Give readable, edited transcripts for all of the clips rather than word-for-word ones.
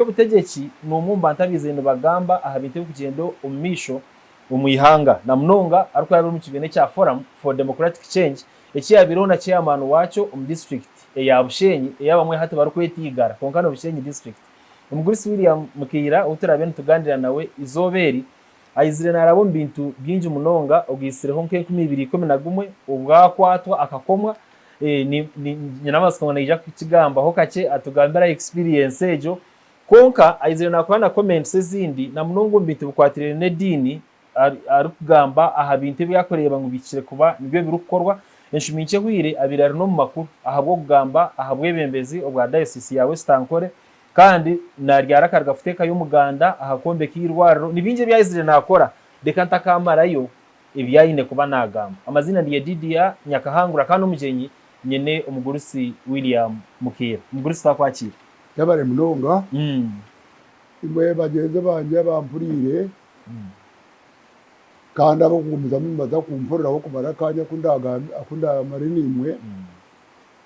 Eby'obutegyeki n'omwe omu bantu abaizire nibagamba aha bintu ebirikugyenda omu maisho omu ihanga na munonga arikuba ari omu kibiina ekya Forum for Democratic Change eki yaabaireho na chairman waakyo omu disiturikiti eya Bushenyi ei abamwe hati barikweta Igara kwonka ni Bushenyi disiturikiti. Omugurusi William Mukaira ou turaabe nitugaaniira nawe eizooba eri aizire naaraba omu bintu bingi munonga ogaitsireho nk'enkumi ibiri ikumi na gumwe obu akwatwa akakomwa Nyine amatsiko ngu naija kukigambaho kakye atugambire aha experience egyo. Kwonka aizire nakora na comments ezindi na munonga omu bintu bikwatiraine n'ediini arikugamba aha bintu ebi arikureeba ngu bihikire kuba nibyo birikukorwa. Enshumi nkye ehweire abaire ari n'omu makuru ahabw'okugamba aha bwebembezi obwa Diocese ya West Ankole kandi naryari akaruga kuteekayo omuganda aha kwombeka eirwariro. Ni bingi ebi aizire nakora reka ntakamarayo ebi aine kuba naagamba. Amaziina ndi Yedidia Nyakahangura kandi omugyenyi nyine omugurusi William Mukiira. Omugurusi twakwakiira. Yebare munonga. Imwe bagyenzi bangye abampuriire kandi abarikugumizamu nibaza kumpuriraho kumara akanya aku ndaamare naimwe,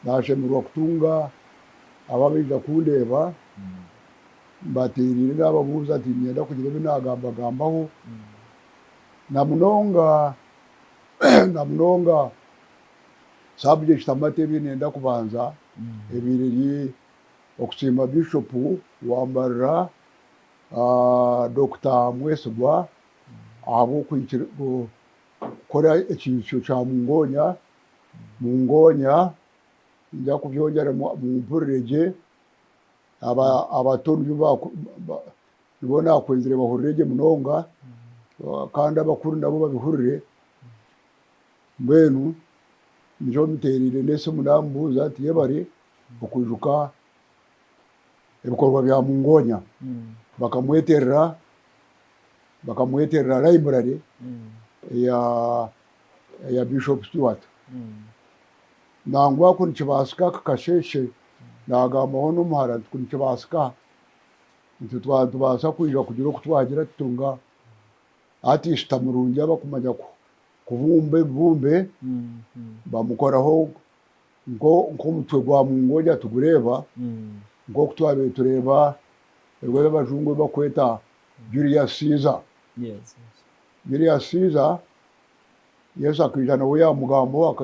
naashemererwa kutunga abo abaija kundeeba, mbateereire naababuuza nti niinyenda kugira ebi naagambagambaho. Na munonga na munonga subject matter ebi nenda kubanza ebaire eri okusiima Bishop wa Mbarara Dokita Mwesigwa ahabw'okukora ekiijutsyo kya Mungonya. Mungonya ninza kubyongyera mumpurire gye, abato nibo naakwenzire bahurire gye munonga kandi abakuru nabo babihurire. Mbwenu nikyo muteereire n'esimu naamubuuza nti yebare okwijuka ebikorwa bya Mungonya. Bakamweterera bakamweterera library eya eya Bishop Stuart. Nangwa ku nikibaasika aka kasheeshe naagambaho n'omuhara nti ku nikibaasika Itwe twaba nitubaasa kwija kugira oku twagira tutunga artist murungi abakumanya kubumba ebibumbe bamukoraho nk'omutwe gwa Mungonya tugureeba nk'oku twabaire tureeba ebi abajungu ebi bakweta Julius Caesar. Julius Caesar Yesu akaija nawe yamugambaho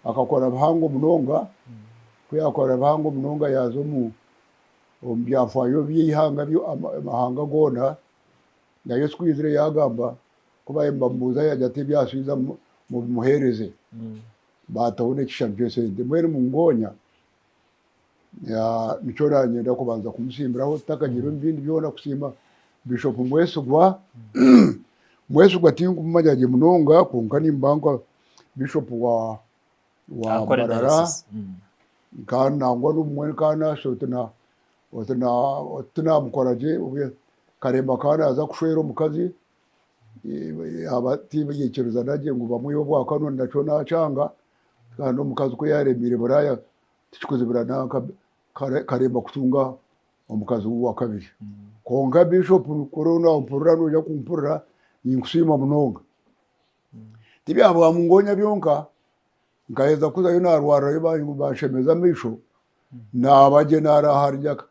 akakora bihango munonga, ku yakora bihango munonga yaaza omu Omu byafaayo by'eihanga amahanga goona, na Yesu ku yaizire yaagamba, ku baabaire nibamubuuza yaagira ati, Ebyaswiza mubimuheereze. Baataho n'ekishushani ky'esente. Mbwenu Mungonya, nikyo naanyenda kubanza kumusiimiraho tutakagiire omu bindi byona kusiima Bishop Mwesigwa. Mwesigwa tinkumumanya gye munonga kwonka nimba nka Bishop wa wa Ankole Mbarara. Diocese. Kandi nangwa n'obumwe nkaba naashusha oti na oti na oti tinaamukora gye obwe Karemba akaba naaza kushwera omukazi yaaba tiyaikirizana gye ngu bamuhe obwa kanoni nakyo naakyanga kandi omukazi ku yaaremeire buraaya tikikuzibira nanka Karemba kutunga omukazi wa kabiri. Kwonka Bishop kuri nompurira noija kumpurira ninkusiima munonga. Tibya bwamungonya byonka Nkaheza kuzayo naarwarirayo banshemeza amaisho, naaba gye naaraaha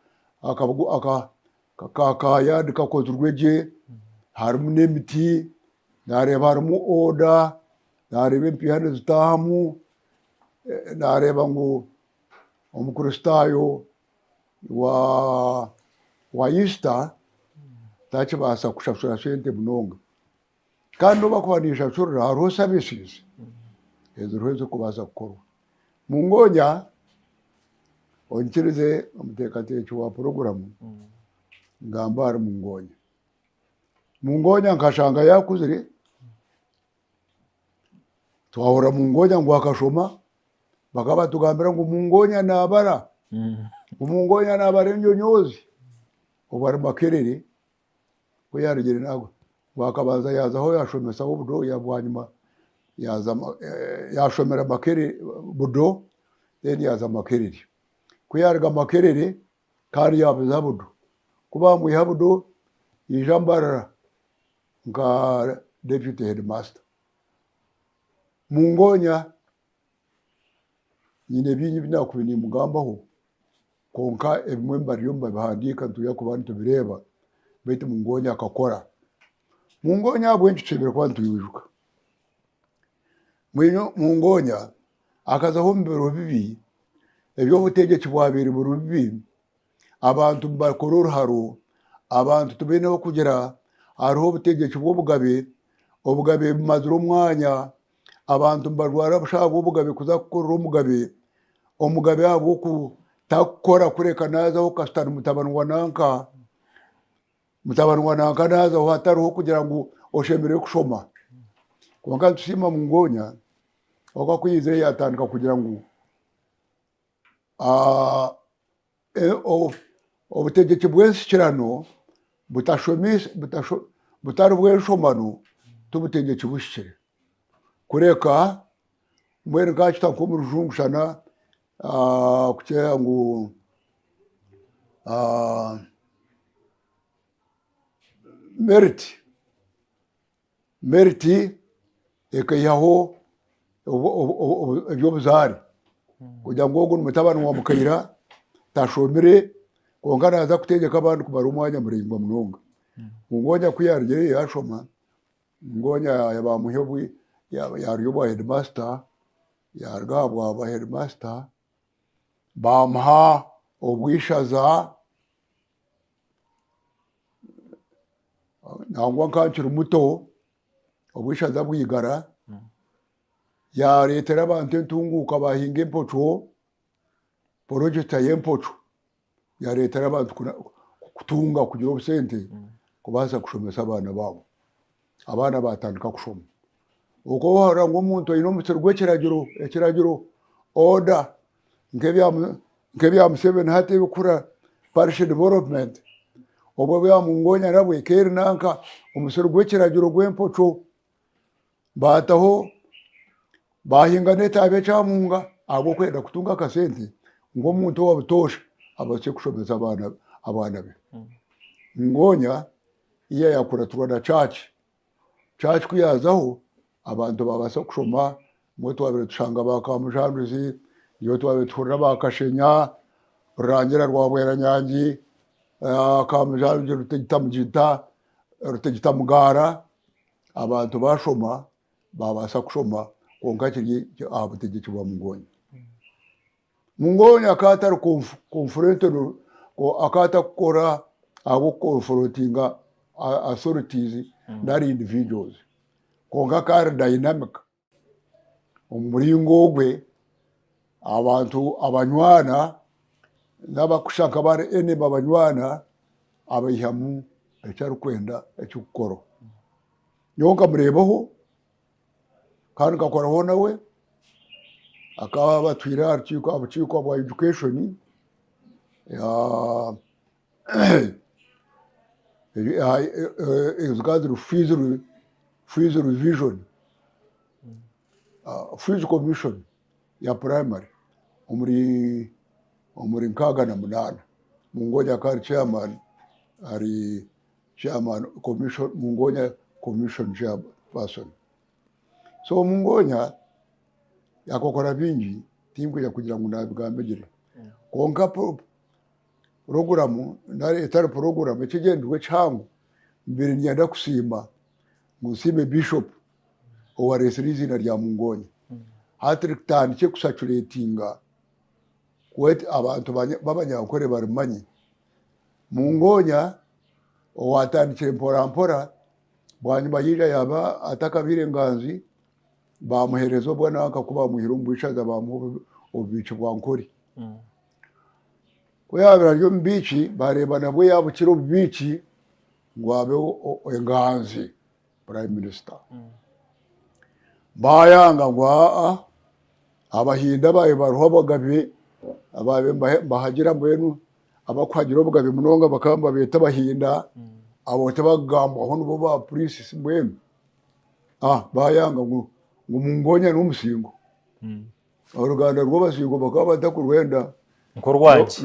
aka yard kakozirwe gye, harimu n'emiti, naareeba harimu order, naareeba empiiha nizitaahamu, naareeba ngu Omukristaayo wa Easter takibaasa kushashura sente munonga. Kandi n'obu bakuba ninshashurira hariho services eziriho ezirikubaasa kukorwa. Mungonya onyikirize omuteekateeki wa puroguramu ngambe ahari Mungonya. Mungonya nkashanga yaakuzire, twahurira Mungonya ngu akashoma, bakaba batugambira ngu Mungonya naabara, ngu Mungonya naabara enyonyoozi obwo ari Makerere. Ku yaarugire nagwo ngu akabanza yaazaho yaashomesaho Budo bwanyima yaaza yaashomera Makerere Budo then yaaza Makerere. Ku yaaruga Makerere kandi yaabuza Budo. Ku baamwiha Budo yaija Mbarara nka deputy headmaster. Mungonya nyine bingi ebi naakubaire nimugambaho. Kwonka ebimwe bariyo nibabihandiika nitwija kuba nitubireeba beitu Mungonya akakora. Mungonya ahabw'enki tushemereire kuba nitwijuka? Mbwenu Mungonya akazaho omu biro bibi eby'obutegyeki bwabaire buri bubi, abantu nibakora oruharo, abantu tibaine ah'okugira, hariho obutegyeki bw'obugabe, obugabe bumazire omwanya, abantu nibajwara busha ahabw'obugabe kuza kukorera omugabe, omugabe ahabw'okutakukora kureka naazaho kasita ni mutabani wa nanka, mutabani wa nanka naazaho hatariho kugira ngu oshemereire kushoma. Kwonka nitusiima Mungonya ahabw'okuba ku yaizire yaatandika kugira ngu obutegyeki bw'ensikirano butari bw'enshomano tibutegyeki buhikire. Kureka mbwenu nkakita nk'omu rujungu shana kukyeha ngu merit. Merit ekaihaho eby'obuzaare kugira ngu ogu ni mutabani wa Mukaira tashomire kwonka naaza kutegyeka abandi kumara omwanya muraingwa munonga. Ngonya ku yaarugireyo yaashoma, Ngonya baamuha yaarya obwa heedimasita, yaaruga aha bwa heedimasita baamuha obwishaza. Nangwa nkaba nkiri muto obwishaza bwigara yareetera abantu entunguuka bahinga empokyo, porojekita y'empokyo yareetera abantu kutunga kugira obusente kubaasa kushomesa abaana baabo. Abaana baatandika kushoma. Okwo wahurira ngu omuntu aine omusiri gw'ekiragiro, ekiragiro, order, nk'ebya Museveni hati ebirikukora parish development, obwo ebya Mungonya nabwe ekaba eri nanka omusiri gw'ekiragiro gw'empokyo. Baataho baahinga n'etaabe ekyamunga ahabw'okwenda kutunga akasente ngu omuntu owa butoosha abaase kushomesa abaana be. Ngonya iye yaakuratirwa na church. Church ku yaazaho abantu baabaasa kushoma, mbwenu twabaire tushanga ba Kamushanduzi, niyo twabaire tuhurira ba Kashenya, Rurangira rwa Bweranyangi, Kamushanduzi Rutegita Mugita, Rutegita Mugaara, abantu baashoma baabaasa kushoma kwonka kiri aha butegyeki bwa Mungonya. Mungonya akaba atari akaba atarikukora ahabw'okukonfurontinga authorities nari individuals kwonka akaba ari dynamic omu muringo ogwe abantu abanywana n'abarikushusha nka abari enemy abanywana abaihamu eki arikwenda ekirikukorwa. Nyowe nkamureebaho. Kandi nkakoraho nawe, akaba atwire aha rukiiko aha bukiiko bwa education zikaba ziri fees revision, fees commission ya primary omuri 68. Mungonya akaba ari chairman ari chairman commission Mungonya commission chairperson. So Mungonya akakora bingi tinkwija kugira ngu nabigambe gire. Kwonka puroguramu nari etari puroguramu ekigyendererwa ekihango mbaire niinyenda kusiima ngu nsiime Bishop owareetsire eiziina rya Mungonya. Hati ritandikye kusacuratinga abantu b'abanyankore barimanye. Mungonya owatandikire mpora mpora bwanyima yaija yaaba atakabaire nganzi baamuheereza obwo nanka ku baamwihire omu bwishaza baamuha obubiiki bwa Nkore. Ku yaabaire ari omu biiki baareeba nabwo yaabukira obubiiki ngu abe enganzi Prime Minister. Baayanga ngu aa Abahinda abaabaire bariho abagabe abaabaire nibahagira mbwenu abarikuhagira obugabe munonga bakaba nibabeeta abahinda abo tibakugambwaho nibo ba puriisisi mbwenu baayanga ngu Mungonya n'omusingo. Oruganda rw'abasingo bakaba batakurwenda. Nk'orwangye.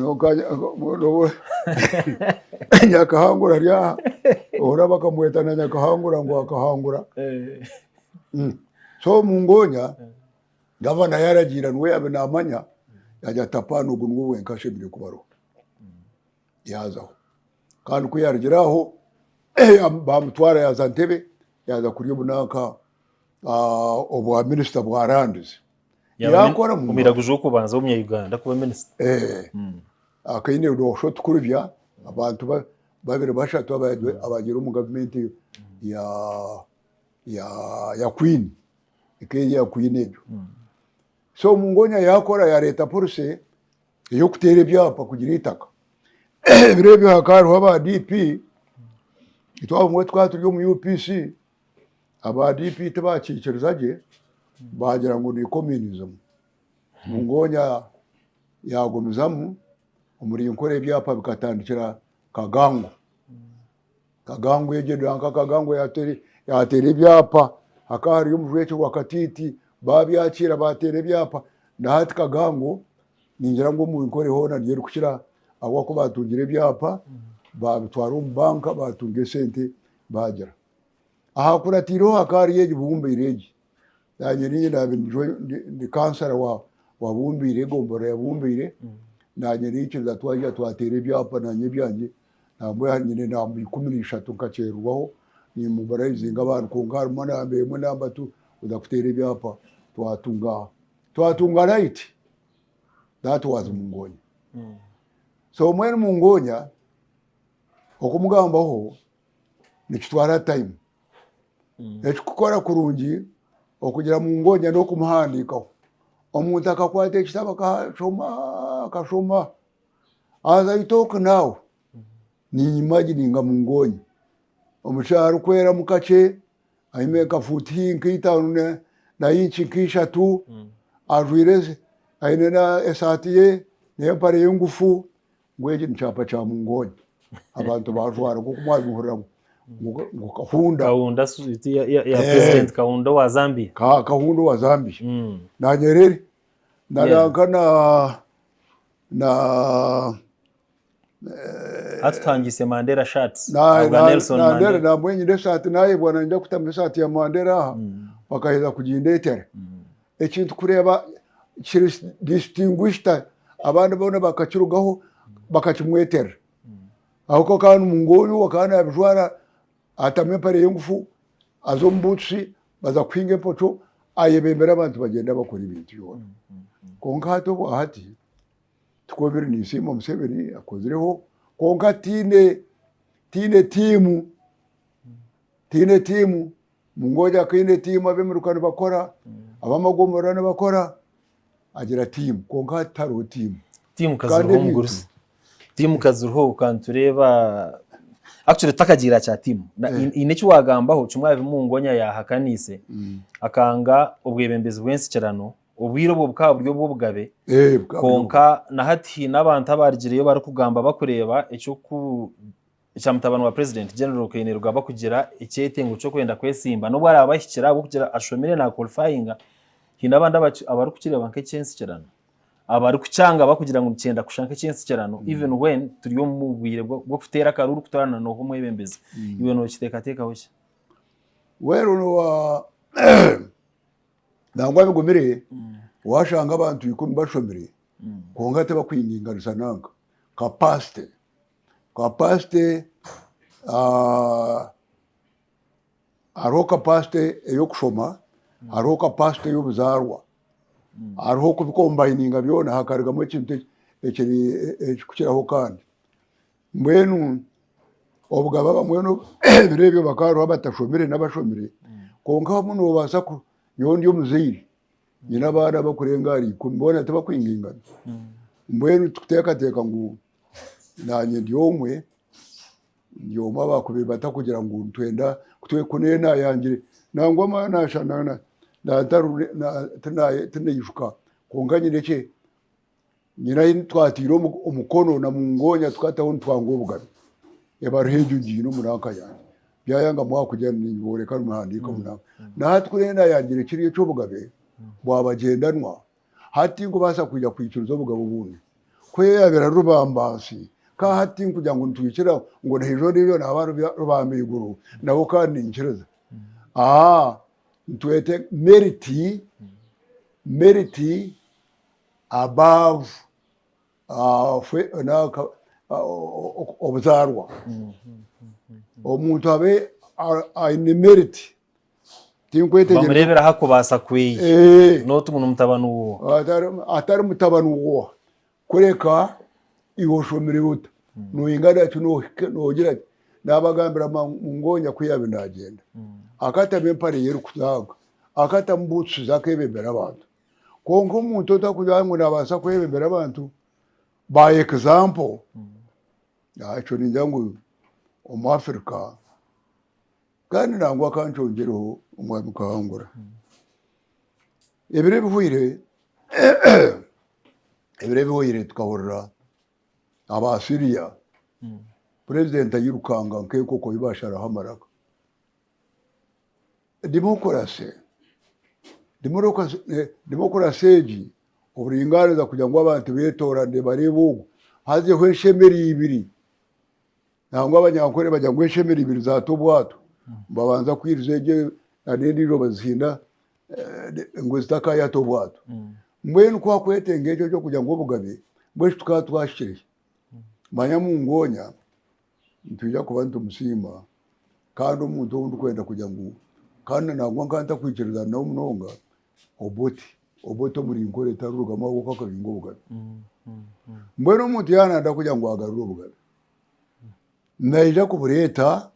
Nyakahangura ari aha ohurira bakamweta na Nyakahangura ngu akahangura. So Mungonya gavana yaragiira niwe yaabaire naamanya yaagira ati apaana ogu niwe wenka ashemereire kuba ariho. Yaazaho. Kandi ku yaarugire aho, baamutwara yaaza Ntebe, yaaza kurya obunanka obwa minisita bwa Lands. Yaakora munonga. Omwiraguju w'okubanza w'omunya-Uganda kuba minisita. Akaine noshusha oti kurubya abantu babiri bashatu abagiire omu gavumenti ya Queen, eka eri eya Queen egyo. So Mungonya yaakora yaareeta policy ey'okuteera ebyapa kugira eitaka. Ebiro ebyo hakaba hariho aba DP, itwe abamwe tukaba turi omu UPC, aba DP tibakiikiriza gye, baagira ngu ni communism. Mungonya yaagumizamu omuri Nkore ebyapa bikatandikira Kagango. Kagango egyo nanka Kagango yaateera ebyapa, hakaba hariyo omujwekyerwa Katiiti, baabyakiira baateera ebyapa. Na hati Kagango ningira ngu omu Nkore hoona niyo erikukira ahabw'okuba baatungire ebyapa, baabitwara omu banka baatunga esente baagira. Ahakuratiireho hakaba hariyo egi Bumbiire egi. Naanye niinye naabaire ndi kansara wa Bumbiire, egomborora ya Bumbiire, naanye naikiriza twaija twateera ebyapa naanye ebyangye nambwenu nyine namba 13 nkakyererwaho nimubarayizinga abantu kwonka harimu namba emwe namba tu kuza kuteera ebyapa twatunga twatunga light that was Mungonya. So mbwenu Mungonya okumugambaho nikitwara time. Ekikukora kurungi okugira Mungonya n'okumuhandiikaho. Omuntu akakwata ekitabo akashoma akashoma as I talk now ninyimagininga Mungonya omukyara arikweramu kakye aine nka fuuti haihi nka itaano na inci nka ishatu ajwaire aine esaati ye n'empare ye ngufu ngu eki nikyapa kya Mungonya abantu bajwara nk'oku mwabihurira ngu Kahunda. Kaunda ya president Kaunda owa Zambia. Kahunda owa Zambia na Nyerere na nanka na na Atutangise Mandela shirts. Na Nelson Mandela nambwenu nyine esaati nayebwa nanyija kutamu esaati ya Mandela aha bakaheza kugindetera. Ekintu kureeba kiri distinguished abandi boona bakakirugaho bakakimweterera. Ahabw'okuba akaba ni ngu ogu akaba nabijwara atamu empare y'engufu aza omu buutusi baza kuhinga empoco ayebembera abantu bagyenda bakora ebintu byona. Kwonka hati obwahati tikwo biri ninsiima Museveni akozireho kwonka tihaine tihaine tiimu tihaine tiimu Mungonya akaine tiimu ab'emiruka nibakora ab'amagomborora nibakora agira tiimu kwonka hati tihariho tiimu. Tiimu kaziriho omugurusi. Tiimu kaziriho kandi tureeba actually tutakagiire aha kya tiimu haine eki waagambaho kimwe aha bi Mungonya yaahakaniise akanga obwebembezi bw'ensikirano obwire obwo bukaba buri obw'obugabe kwonka na hati haine abantu abarugireyo barikugamba bakureeba eky'oku ekya mutabani wa president General Kainerugaba kugira ekyetengo ky'okwenda kwesimba n'obu araabe ahikire ahabw'okugira ashomire na qualifyinga haine abandi abarikukireeba nk'ekyensikirano abarikukyanga bakugira ngu nikyenda kushusha nk'ekyensikirano even when turi omu bwire bw'okuteera akaruuru kutoorana n'oha omwebembezi. Iwe nookiteekateekaho ki? Well nangwa bigumire washanga abantu ikumi bashomire kwonka tibakwinginganisa nanka capacity Capacity hariho capacity ey'okushoma, hariho capacity ey'obuzaarwa, hariho okubikombayininga byona hakarugamu ekintu ekiri ekirikukiraho kandi. Mbwenu obugabe abamwe ebiro ebyo bakaba hariho abatashomire n'abashomire kwonka abamwe noobaasa ku nyowe ndi omuzaire nyine abaana abarikurenga ahari ikumi boona tibakwingingana. Mbwenu tukuteekateeka ngu Naanye ndi omwe, ndi omwe abakubaire batakugira ngu nitwenda ku nayangire nangwa tinaijuka kwonka nyine eki nyine ahu twataire omukono na Mungonya tukataho nitwanga obugabe ebaruha egyo ngiine omu ranka yangye byayanga mwakugira nimboreka nimuhandiika omu ranka. Nahati kuri nayangire kiriya eky'obugabe bwabagyendanwa. Hati tinkubaasa kwija kwikiriza obugabe obundi. Ku yaabaire ari rubambansi, ka hati tinkugira ngu nitwikiriza ngu naija ondiijo naaba rubamba eiguru, nawe kandi niinyikiriza. Aa, nitwete merit, merit above obuzaarwa. Omuntu abe aine merit. Tinkwetegyereza. Bamureebera aha kubaasa kweye. Not ngu n'omutabani w'oha. Atari mutabani w'oha. Kureka iwe oshomire ota? Noingana ki? Noogira ki? Naabagambira Mungonya ku yaabaire naagyenda. Akatamu empare ye erikuzaaga, akatamu buutusi ze akeebembera abantu. Kwonka omuntu otarikugira ngu naabaasa kwebembera abantu by example, ekyo ningira ngu omu Africa kandi nangwa ka nkyongyereho Omwami Kahangura. Ebiro ebihweire ebiro ebihweire tukahurira aba Syria, purezidenti airukanga nk'enkoko ei basharaho amaraka. Demokurase demokurasi egi oburingaaniza kugira ngu abantu beetoorane bareebe ogu hazeho enshemero ibiri. Nangwa Abanyankore bagira ngu enshemero ibiri zaata obwato, nibabanza kwiriza egyo n'endiijo bazihinda ngu zitakaayata obwato. Mbwenu ku hakwetenga ekyo eky'okugira ngu obugabe, mbwenu shi tukaba twahikire hi? Manya Mungonya nitwija kuba nitumusiima kandi omuntu ou ndikwenda kugira ngu kandi nangwa nkaba ntakwikirizana nawe munonga, Obote. Obote omuri Nkore tarirugamu ahabw'okuba akabinga obugabe. Mbwenu omuntu yaaba nayenda kugira ngu agarure obugabe, naija kubureeta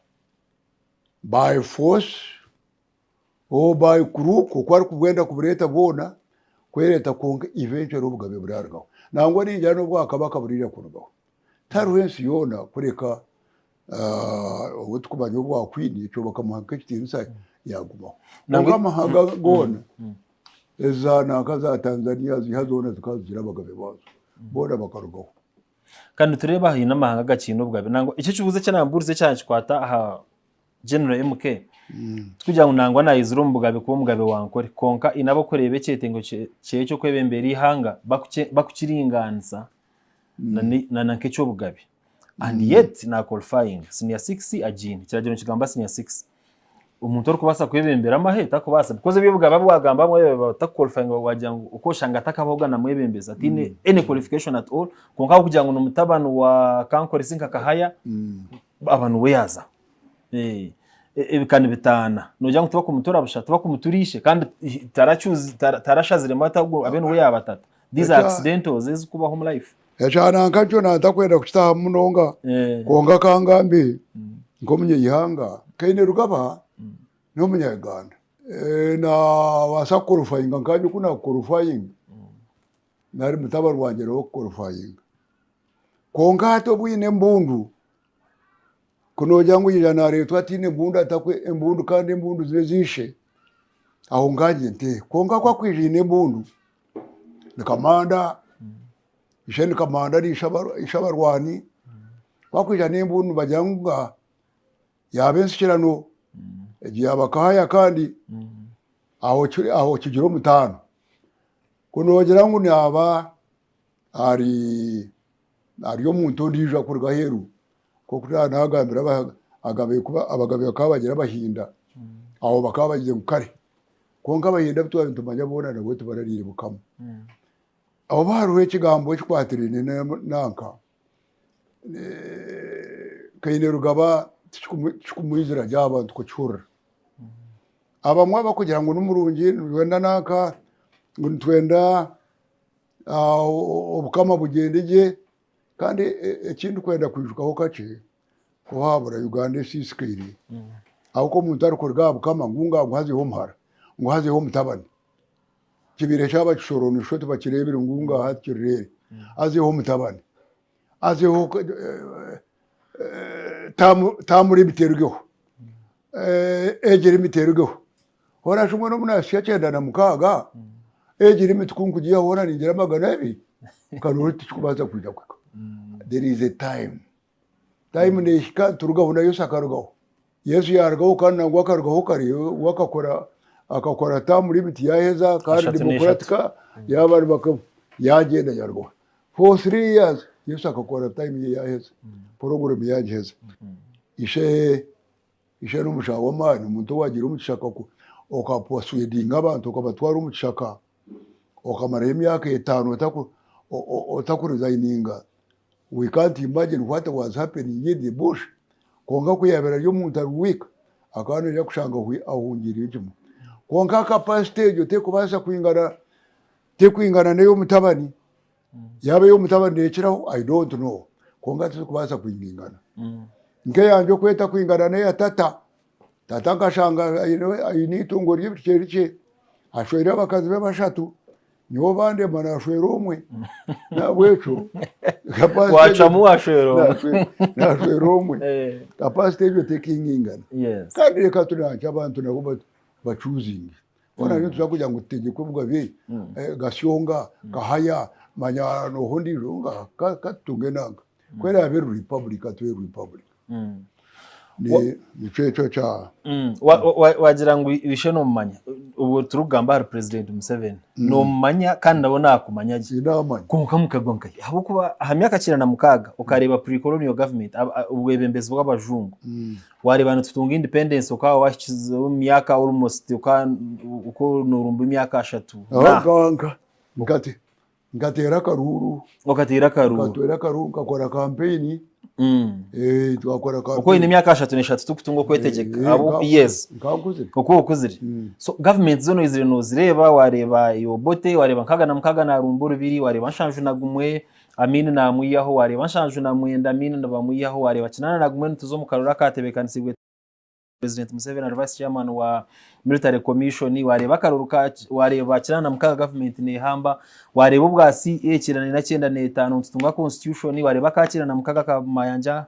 by force or by crook oku arikubwenda kubureeta bwona, kwereeta kwonka eventually obugabe buraarugaho. Nangwa ningira n'obwakabaka buriija kurugaho. Tihariho ensi yoona kureka obu turikumanya obwa Queen ekyo bakamuha nk'ekitiinisa yaagumaho. Kwonka amahanga goona eza nanka za Tanzania ziiha zoona zikaba zigira abagabe baazo boona bakarugaho. Kandi nitureeba haine amahanga agakiine obugabe. Nangwa eki ekibuuzo eki nambuurize kyankikwata aha General MK. Tikugira ngu nangwa naizire omu bugabe kuba omugabe wa Nkore kwonka haine abarikureeba ekyetengo kyeye ky'okwebembera eihanga bakukiringaanisa na nk'eky'obugabe. And yet na qualifying senior 6 agiine. Ekiragiro nikigamba senior 6. Omuntu orikubaasa kwebembera amahe takubaasa because eby'obugabe abu wagamba abamwe batakuqualifyinga wagira ngu okooshanga atakabahoga na mwebembezi ataine any qualification at all kwonka ahabw'okugira ngu ni mutabani wa Kankoresi nka Kahaya aba niwe yaazaho. Ebika nibitaana noogira ngu tibakumutura busha tibakumutura ishe kandi tarashaziremu ati abe niwe yaaba tata. These are accidentals ezirikubaho omu life. Ekya nanka nikyo ntakwenda kukitahamu munonga kwonka ka ngambe nk'omunyaihanga Kainerugaba n'omunya-Uganda nabaasa kuqualifyinga nkanye oku nakuqualifyinga nari mutabani wangye nawe kuqualifyinga kwonka hati obwine embundu ku noogira ngu yaija nareetwa ataine mbundu atakwe embundu kandi embundu zibe ziishe aho nkangye nte kwonka ku akwija aine embundu ni kamanda ishe ni kamanda ari ishe abarwani ku akwija n'embundu nibagira ngu nga yaaba ensikirano egi yaaba kaaya kandi aho kigira omutaano. Ku noogira ngu naaba ari ari omuntu ondiijo akuruga aheeru nk'oku naagambire abagabe bakaba bagira abahinda aho bakaba bagire ngu kare kwonka abahinda abu twaba nitumanya boona nabwo tibarariire bukama. Oba hariho ekigambo ekikwatiraine nanka Kainerugaba tikikumwizira gye aha bantu kukihurira. Abamwe abarikugira ngu nimurungi nitwenda nanka ngu nitwenda obukama bugyende gye kandi ekindikwenda kwijukaho kakye ku habura Uganda esiisikaire ahabw'okuba omuntu arikuruga aha bukama ngu ngu hazeho omuhara ngu hazeho omutabani kibaire kyaba kisoro noshusha oti bakireebire ngu ngaha tikirireere hazeho omutabani hazeho taamura emiti erugeho egyo emiti erugeho hoona shi mbwenu obu naahitsya 96 egyo emiti ku nkugiihaho hoona ningira 200 karoori tikikubaasa kwija kuhika there is a time time neehika niturugaho na Yesu akarugaho Yesu yaarugaho kandi nangwa akarugaho kare we akakora akakora term limit yaaheza kandi 33. democratic yaaba yaagyenda yaarugaho for 3 years Yesu akakora time ye yaaheza program yaagiheza ishe ishe n'omushaho w'amaani omuntu owaagiire omu kishaka okapersuadinga abantu okabatwara omu kishaka okamarayo emyaka 5 otakuresigninga. We can't imagine what was happening in the bush. Kwonka ku yaabaire ari omuntu ari weak, akaba naija kushanga ahungiriire kimwe. Kwonka capacity egyo terikubaasa kwingana terikwingana n'ey'omutabani. Yaaba ey'omutabani neekiraho, I don't know. Kwonka tizirikubaasa kwingaingana. Nk'eyangye oku etakwingana n'eya tata. Tata nkashanga aine eitungo rye rikye rikye, ashweire abakazi be bashatu, nyowe bandema nashwera omwe. Nahabwekyo capacity Wacwamu washwera omwe. Nashwera omwe. Capacity egyo tekingaingana. Kandi reka tunankye abantu nabo bacuzinge. Hoona nituza kugira ngu tutegyekwe obugabe, Gasyonga, Kahaya, manya nooha ondiijo, ka tutunge enanga. Ku eraabe eri republic, tube republic. Nikyo ekyo kya. Wagira ngu ishe nomumanya, obwo turikugamba ahari President Museveni, nomumanya kandi nawe nakumanya gye. Namanya. Kwonka mukagwa nkahi? Ahabw'okuba aha myaka 96 okareeba pre-colonial government, obwebembezi bw'abajungu, wareeba nitutunga independence okaba wahikize omu myaka almost oku norumba emyaka 30. Nkateera akaruuru. Okateera akaruuru. Nkateera akaruuru, nkakora campaign. Twakora Oku oine campaign. Emyaka 33 kutunga okwetegyeka. Abo yes. Nkankuzire. Oku okuzire. So government zoona oizire nozireeba, wareeba Obote, wareeba 66 narumba orubiri, wareeba 71 Amin namwihaho, wareeba 79 Amin nibamwihaho, wareeba 81 nituza omu karuru akatebeekanisibwe President Museveni ari vice chairman wa military commission, wareeba akaruru ka wareeba 96 government nehamba, wareeba obwa CA 99 95 nitutunga constitution, wareeba aka 96 ka Mayanja,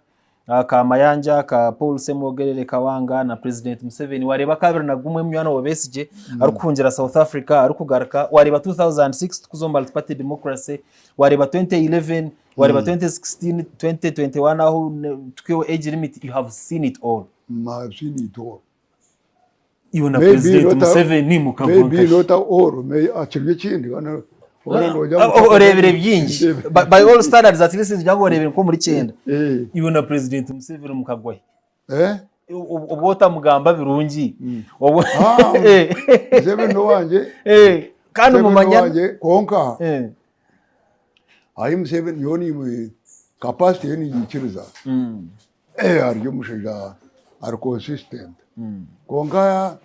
ka Mayanja, ka Paul Ssemwogerere Kawanga na President Museveni, wareeba aka 2001 munywani wa Besigye arikuhungira South Africa arikugaruka, wareeba 2006 tukuza omu multi-party democracy, wareeba 2011, wareeba 2016, 2021 ahu tukwihaho age limit, you have seen it all. I have seen it all. Iwe na Maybe President Museveni mukagwa Maybe nkahi? not all, may akiriyo ekindi. Oreebire bingi. By all standards, at least ngira ngu oreebire nk'omuri 90. Iwe na President Museveni mukagwahi? Eh? Obwo otamugamba birungi. Ah, Museveni n'owangye. Kandi Museveni mumanya. N'owangye, konka ahi Museveni nyowe nimwe capacity ye ninyikiriza. Ari omushaija ari consistent. Konka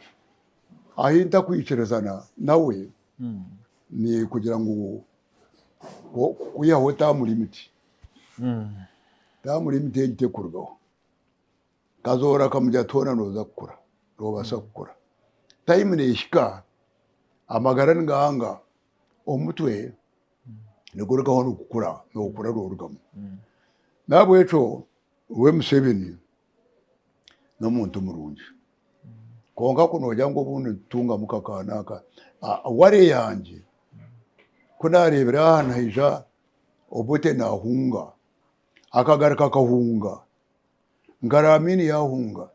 ahi ntakwikirizana nawe ni kugira ngu kwihaho term limit. Term limit egi tekurugaho. Kazoora akamugira ati hoona nooza kukura, noobaasa kukura. Time neehika, amagara nigahanga, omutwe nigurugaho nigukura, nookura noorugamu. Nahabwekyo we Museveni n'omuntu murungi. Kwonka ku noogira ngu obundi nitutungamu kakaana aka, worry yangye ku naareebire aha nihaija Obote naahunga, akagaruka akahunga, nkareeba Amin yaahunga,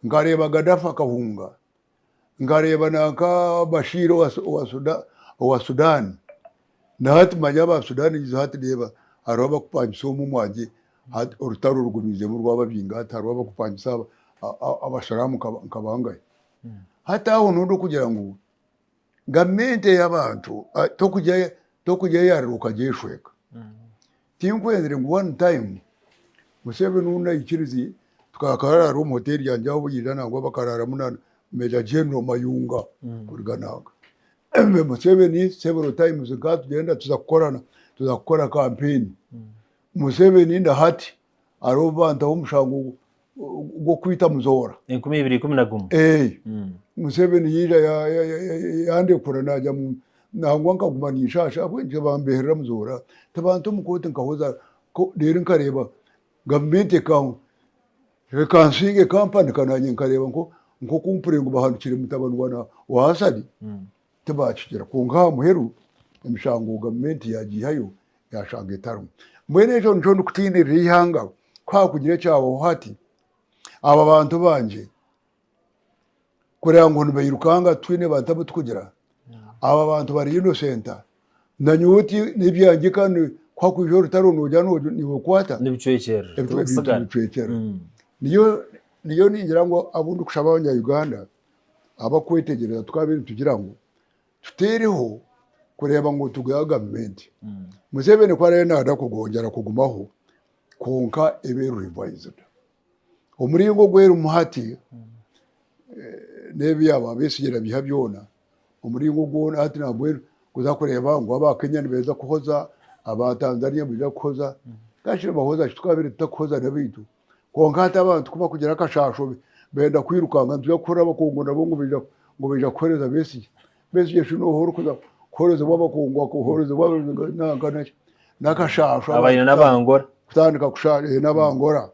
nkareeba Gaddafi akahunga, nkareeba nanka Bashir owa Sudan, na hati manya aba Sudan hati reeba hariho abakupangisa omwe omwangye, hati orutaro rugumiizemu rwababinga hati hariho abakupangisa abashiraamu nka bangahi. Hati aho niho ndikugira ngu gavumenti ey'abantu tokugyeyarira okagyeshweka. Tinkwenzire ngu one time Museveni ou naikirize tukaraara omu hoteeri yangye aho bwija nangwa bakaraaramu na Major General Mayunga kuruga nanka. Museveni several times nkaba tugyenda tuza kukorana tuza kukora campaign. Museveni na hati hariho obu bantaho omushango gw'okwita Muzoora. 2011. Museveni yaija yandekura najya nangwa nkaguma ninshasha ahabw'enki bambeherera Muzoora tibanta omu kooti nkahoza reero nkareeba gavumenti ekansinga ekampanika nanye nkareeba nk'oku mpurire ngu bahandikire mutabani wa Hassan tibakigira, kwonka aha muheru emishango gavumenti yagiihayo yashanga etarimu. Mbwenu ekyo nikyo ndikutiinirira eihanga ku hakugira ekyabaho hati aba bantu bangye kureba ngu nibairukanga twine bantu abu tukugira aba bantu bari innocent nanyowe n'ebyangye kandi ku hakwija orutaro nogira niiwe kwata. Nibicwekyerera. Ebintu Tibikusigara. Bicwekyerera. Niyo ningira ngu abu ndikushaba abanya Uganda abakwetegyereza tukabaire nitugira ngu tuteereho kureeba ngu tugaha gavumenti. Museveni ku araabe naayenda kugongyera kugumaho. Kwonka ebe revised. Omuringo ogu erimu hati n'ebi aba Besigye nabiiha byona, omuringo gwona hati nambwenu kuza kureeba ngu aba Kenya nibeeza kuhoza, aba Tanzania nibaija kuhoza, kandi nibahoza ki tukaabaire tutakuhoza n'abaitu? Kwonka hati abantu ku bakugira akashaasho benda kwirukanga nituza kuhurira abakungu nabo ngu baija ngu baija kuhoreza Besigye. Besigye shi nooha orikuza kuhorezibwa abakungu akahoorezibwa nanka naki n'akashaasho Abaine n'abangora. Kutandika kushaasha n'abangora.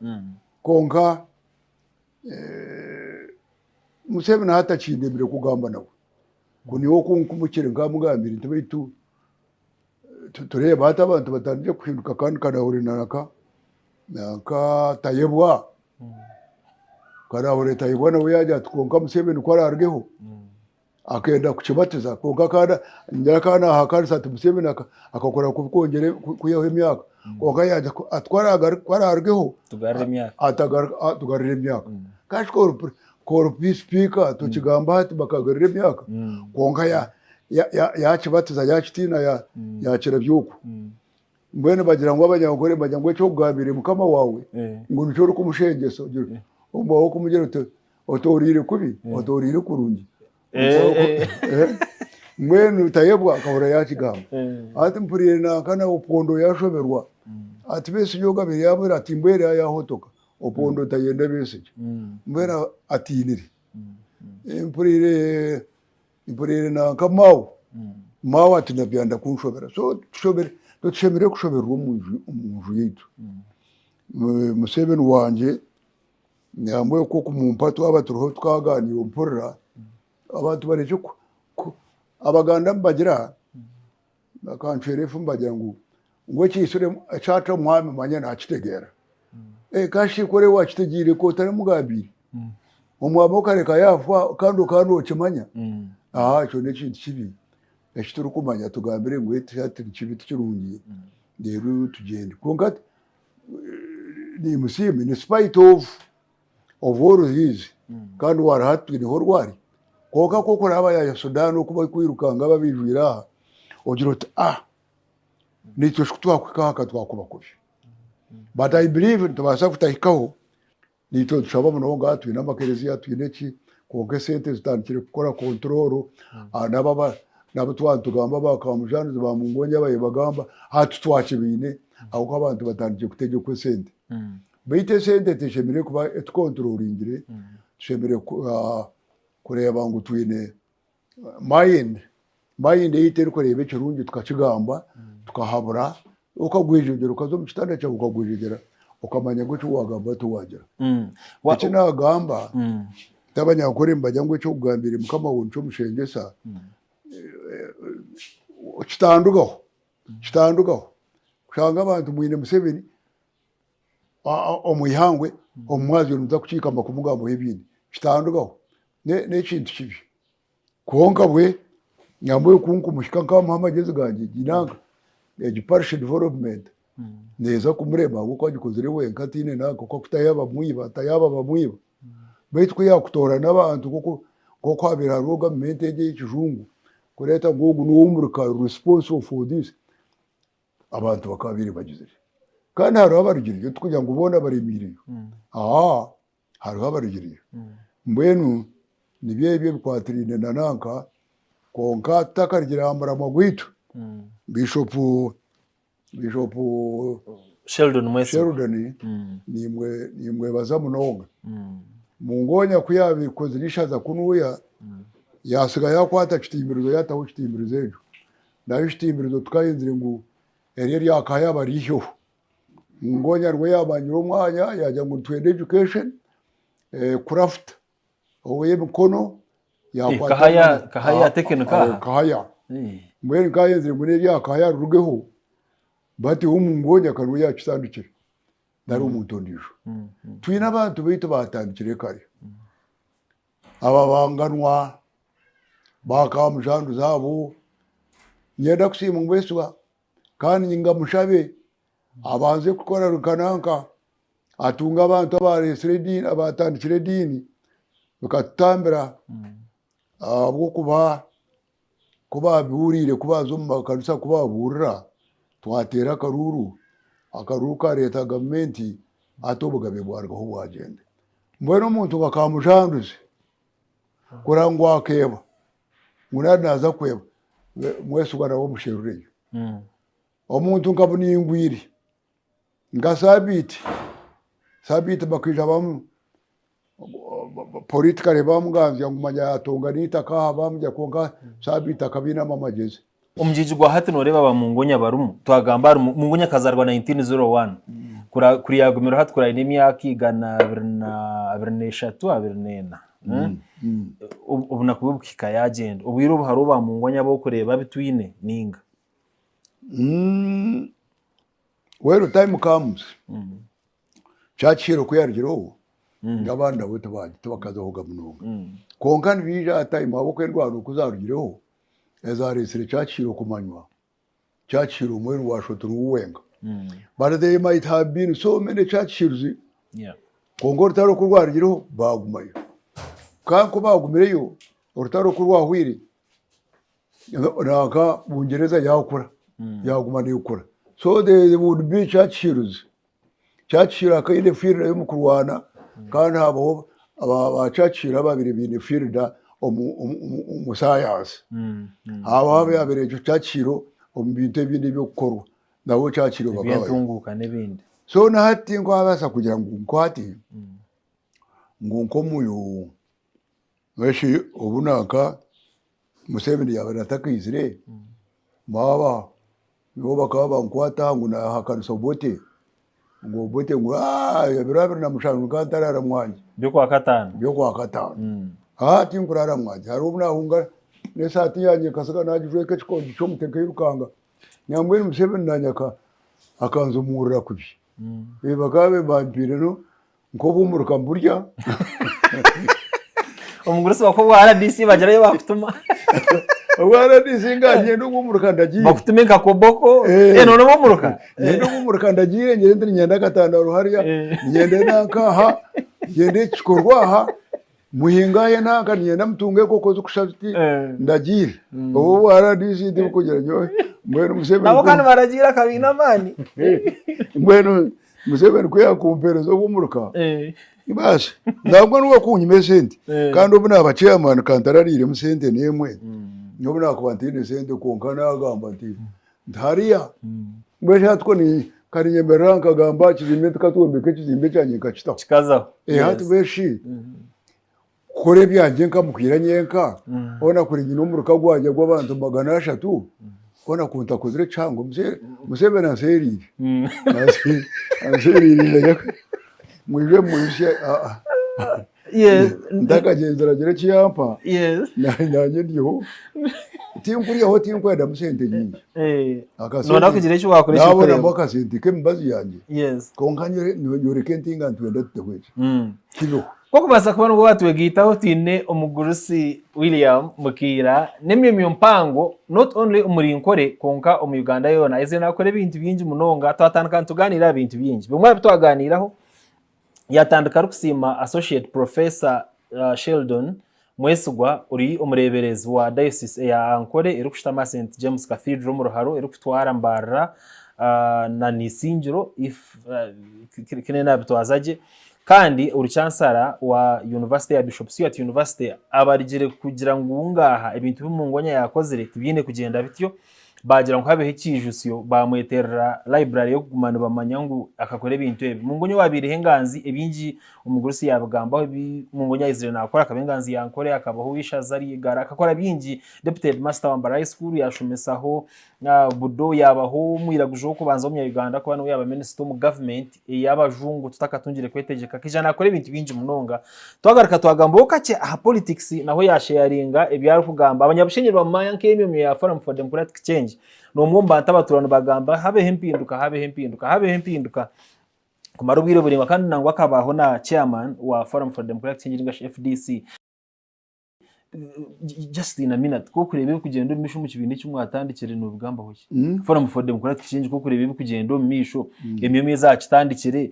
Kwonka Museveni hati akindemire kugamba nawe. Ku nyowe oku nkumukire nkamugambire nti beitu tureebe hati abantu batandikire kuhinduka kandi karahure nanka nanka Tayebwa. Karahure Tayebwa nawe yaagira ati kwonka Museveni ku araarugeho akenda kukibatiza kwonka kandi ningira akaba naahakanisa ati Museveni akakora kubi kwongyera kwihaho emyaka kwonka yaagira ati ku araarugeho Tugarure emyaka. Tugarure emyaka. Kandi shi ku ori sipiika tokigamba hati bakagarura emyaka kwonka yaakibatiza yaakitiina yaakirabya okwo. Mbwenu bagira ngu Abanyankore bagira ngu eki okugambire mukama waawe ngu nikyo orikumushengyesa ogira omubaho okumugira oti otooriire kubi otooriire kurungi. Mbwenu Tayebwa akahurira yaakigamba ati mpuriire nanka na Opondo yaashoberwa ati Besigye ogu abaire yaabura ati mbwenu yaahotoka Opondo tayenda Besigye mbwenu atiinire. Mpuriire mpuriire nanka Mao, Mao ati nabyenda kunshobera so titushemereire kushoberwa omu nju yaitu. Museveni wangye nambwenu nk'okumumpa twaba turiho tukaganiira mpurira abantu barekye Abaganda nibagira bakancwera efumu bagira ngu ekiitsire ekyata omwami manya nakitegeera. Kandi shi kuri wakitegiire k'otaramugambiire omwami okareka yaafa kandi okaba nookimanya, ekyo n'ekintu kibi eki turikumanya tugambire ngu hati ni kibi tikirungi reero tugyende. Kwonka nimusiima in spite of all this kandi hati twineho orwari kwonka ku okuraba ya Sudan oku barikwirukanga babaijwire aha ogira oti naitwe shi kutwakuhika aha twakuba kubi. But I believe nitubaasa kutahikaho naitwe nitushaba munonga twine amakereziya twine ki kwonka esente zitandikire kukora control n'abu twaba nitugamba ba Kamujanzi ba Mungonye ababaire nibagamba hati twakibaine ahabw'okuba abantu batandikire kutegyekwa esente. Beitu esente teshemereire kuba etucontrolingire tushemereire kureeba ngu twine mind mind eyaitu erikureeba ekirungi tukakigamba tukahabura okagwejegyera okaza omu kitanda kyawe okagwejegyera okamanya ngu eki waagamba tiwagira. Eki naagamba ti Abanyankore nibagira ngu eki okugambire mukama waawe nikyo omushengyesa kitandugaho kitandugaho. Kushanga abantu mwine Museveni omu ihangwe omu mwazyo nimuza kukiikama kumugambaho ebindi kitandugaho n'ekintu kibi. Kwonka bwe nambwenu ku nkumuhika nkamuha amagezi gangye nginanka egi parish development neeza kumurema ahabw'okuba agikozire wenka tihaine nanka oku akutayo bamwiba atayo bamwiba. Beitu ku yaakutoorana abantu nk'oku habaire hariho gavumenti egi ey'ekijungu kureeta ngu ogu niwe responsible for this abantu bakaba bagizire. Kandi hariho abarugireyo tikugira ngu boona baremiireyo hariho abarugireyo. Mbwenu nibyo ebyo ebikwatiraine na nanka kwonka tutakarugire aha muramwa gwaitu Bishop Bishop Sheldon Mwesigwa. Sheldon nimwebaza munonga. Mungonya ku yaabikozire ishaza kunuya yaasiga yaakwata kitimbirizo yaataho kitimbirizo ekyo. Nayo ekitimbirizo tukayenzire ngu eri erya Kahaya bariiheho. Mungonya niwe yaamanyire omwanya yaagira ngu nitwenda education, craft ow'emikono. Kahaya Kahaya Technical aha? Kahaya. Mbwenu nkayenzire ngu n'erya Kahaya rirugeho batiho Mungonya akaba niwe yaakitandikire nari omuntu ondiijo. Twine abantu baitu baatandikire kare. Aba banganwa ba Kamujanduzi abo niinyenda kusiima Mwesigwa kandi ngamushabe abanze kukora nka nanka atunge abantu abareetsire ediini abatandikire ediini bikatutambira ahabw'okuba ku babihuuriire ku baaza omu makanisa kubabuurira twateera akaruuru. Akaruru kareeta gavumenti hati obugabe bwarugaho bwagyenda. Mbwenu omuntu nka Kamujanduzi kureba ngu akeeba ngu nari naaza kweba, Mwesigwa nawe omusherureyo. Omuntu nka Buningwire nka Sabiiti, Sabiiti bakaija bamu politically bamuganzya ngu manya yatonga n'eitaka aha bamugira kwonka Sabiiti akaba ainemu amagyezi. Omugyegi gwa hati noreeba ba Mungonya barimu, twagamba ahari Mungonya akazarwa 1901 kura kuri yagumireho hati kuri aine emyaka igana abiri na abiri n'eshatu abiri n'ena obunaku bwe bukuhika yagyenda. Obwire obu hariho ba Mungonya abokureeba abu twine ninga? Well time comes. Churchill ku yarugireho n'abandi nabo tibakazahoga munonga. Kwonka nibiija aha time ahabw'okuba endwara oku zarugireho ezaresire Churchill kumanywa, Churchill mbwenu washusha oti niwe wenka. But there might have been so many Churchills kwonka orutaro ku rwarugireho baagumayo. Kandi ku baagumireyo orutaro ku rwahwire nanka Bungyereza yaakura yaaguma neekura. So there would be Churchills. Churchill akaba aine field omu kurwana kandi habaho ba Churchill ababaire baine field omu sayansi. Habaho ababaire Churchill omu bintu ebindi eby'okukorwa nabo Churchill bakaba bariho. Eby'entunguuka n'ebindi. So na hati tinkubaasa kugira ngu nkwate ngu nk'omuyu Mbwenu obu nanka Museveni yaabaire atakaizire, baaba nibo bakaba bankwata ngu naahakanisa Obote, ngu Obote ngu ebiro 27 nkaba ntaraara mwangye. By'okwakataano? By'okwakataano. Tinkuraara mwangye. Hariho obu naahunga n'esaati yangye nkatsiga naagijweka ekikongi ky'omutwe nkairukanga. Nambwenu Museveni naanye akanzumuurira kubi. Bakaba bampaire nk'obumuruka mburya. Omugurusi wakwo bwa RDC bagirayo bakutuma. Obwa RDC nga ngenda obumuruka ndagiire. Bakutume nka koboko. Eh none obumuruka. Ngenda obumuruka ndagiire ngire nti niinyenda akatandaro hariya, niinyenda nanka aha, niinyenda ekikorwa aha, muhingahe nanka niinyenda mutunge enkoko zikushusha ziti, ndagiire. Obu obwa RDC tibukugira nyowe mbwenu Museveni. Nabo kandi baragiire akaba aine amaani. Mbwenu Museveni ku yakumpereza obumuruka baasi nangwa niwe akunyima esente kandi obu naaba chairman kantarariiremu sente n'emwe n'obu nakuba ntaine sente kwonka nagamba nti nti hariya mbwenu hati ku karinyemerera nkagamba aha kizimbe nti katwombeke ekizimbe kyangye nkakitaho. Kikazaho. Hati mbwenu shi kukora ebyangye nka mukwira nyenka hoona kuri nyine omuruka gwangye gw'abantu 300 hoona ku ntakozire kihango Museveni anseeriire anseeriire mwije mwihisye ntakagyenzire agire eki yampa nanye ndiho tinkuryaho tinkwendamu sente nyingi nabonamu akasente k'emibazi yangye kwonka nyoreke nti nga nitwenda tuteho eki kibeho. Nk'okubaasa kuba nibwo waatwegaitaho twine omugurusi William Mukiira n'emyomyo mpango not only omuri Nkore kwonka omu Uganda yoona. Aizire naakora ebintu bingi munonga twatandika nitugaaniira aha bintu bingi. Bimwe aha bi twagaaniiraho yaatandika arikusiima Associate Professor Sheldon Mwesigwa ori omureeberezi wa Diocese eya Ankole erikushutama aha St James Cathedral omu Ruharo erikutwara Mbarara na Isingiro if kine naabitwaza gye. Kandi ori Chancellor wa University ya Bishop Stuart University abarigire kugira ngu ngaaha ebintu bi Mungonya yakozire tibyine kugyenda bityo, baagira ngu habeho ekiijutsyo baamweterera library y'okuguma nibamanya ngu akakora ebintu ebi. Mungonya owaabaireho enganzi ebingi omugurusi yaabigambaho ebi Mungonya aizire naakora akaba enganzi ya Nkore, akabaho ow'eishaza Ryigara, akakora bingi, Deputy Headmaster wa Mbarara High School yaashomesaho Budo yaabaho omwiraguju w'okubanza w'omunya-Uganda kuba niwe yaaba minisita omu gavumenti ey'abajungu tutakatungire kwetegyeka. Akaija naakora ebintu bingi munonga. Twagaruka twagambaho kakye aha politics naho yaasheyaringa ebi arikugamba. Abanyabushenyi nibamumanya nk'emyomyo ya Forum for Democratic Change. N'omwe omu bantu abatuura nibagamba habeho empinduka, habeho empinduka, habeho empinduka kumara obwire buraingwa kandi nangwa akabaho na chairman wa Forum for Democratic Change ningashi FDC. Just in a minute, ku orikureeba ebirikugyenda omu maisho omu kibiina eki mwatandikire noobigambaho ki? Forum for Democratic Change ku orikureeba ebirikugyenda omu maisho, emyomi ezaakitandikire,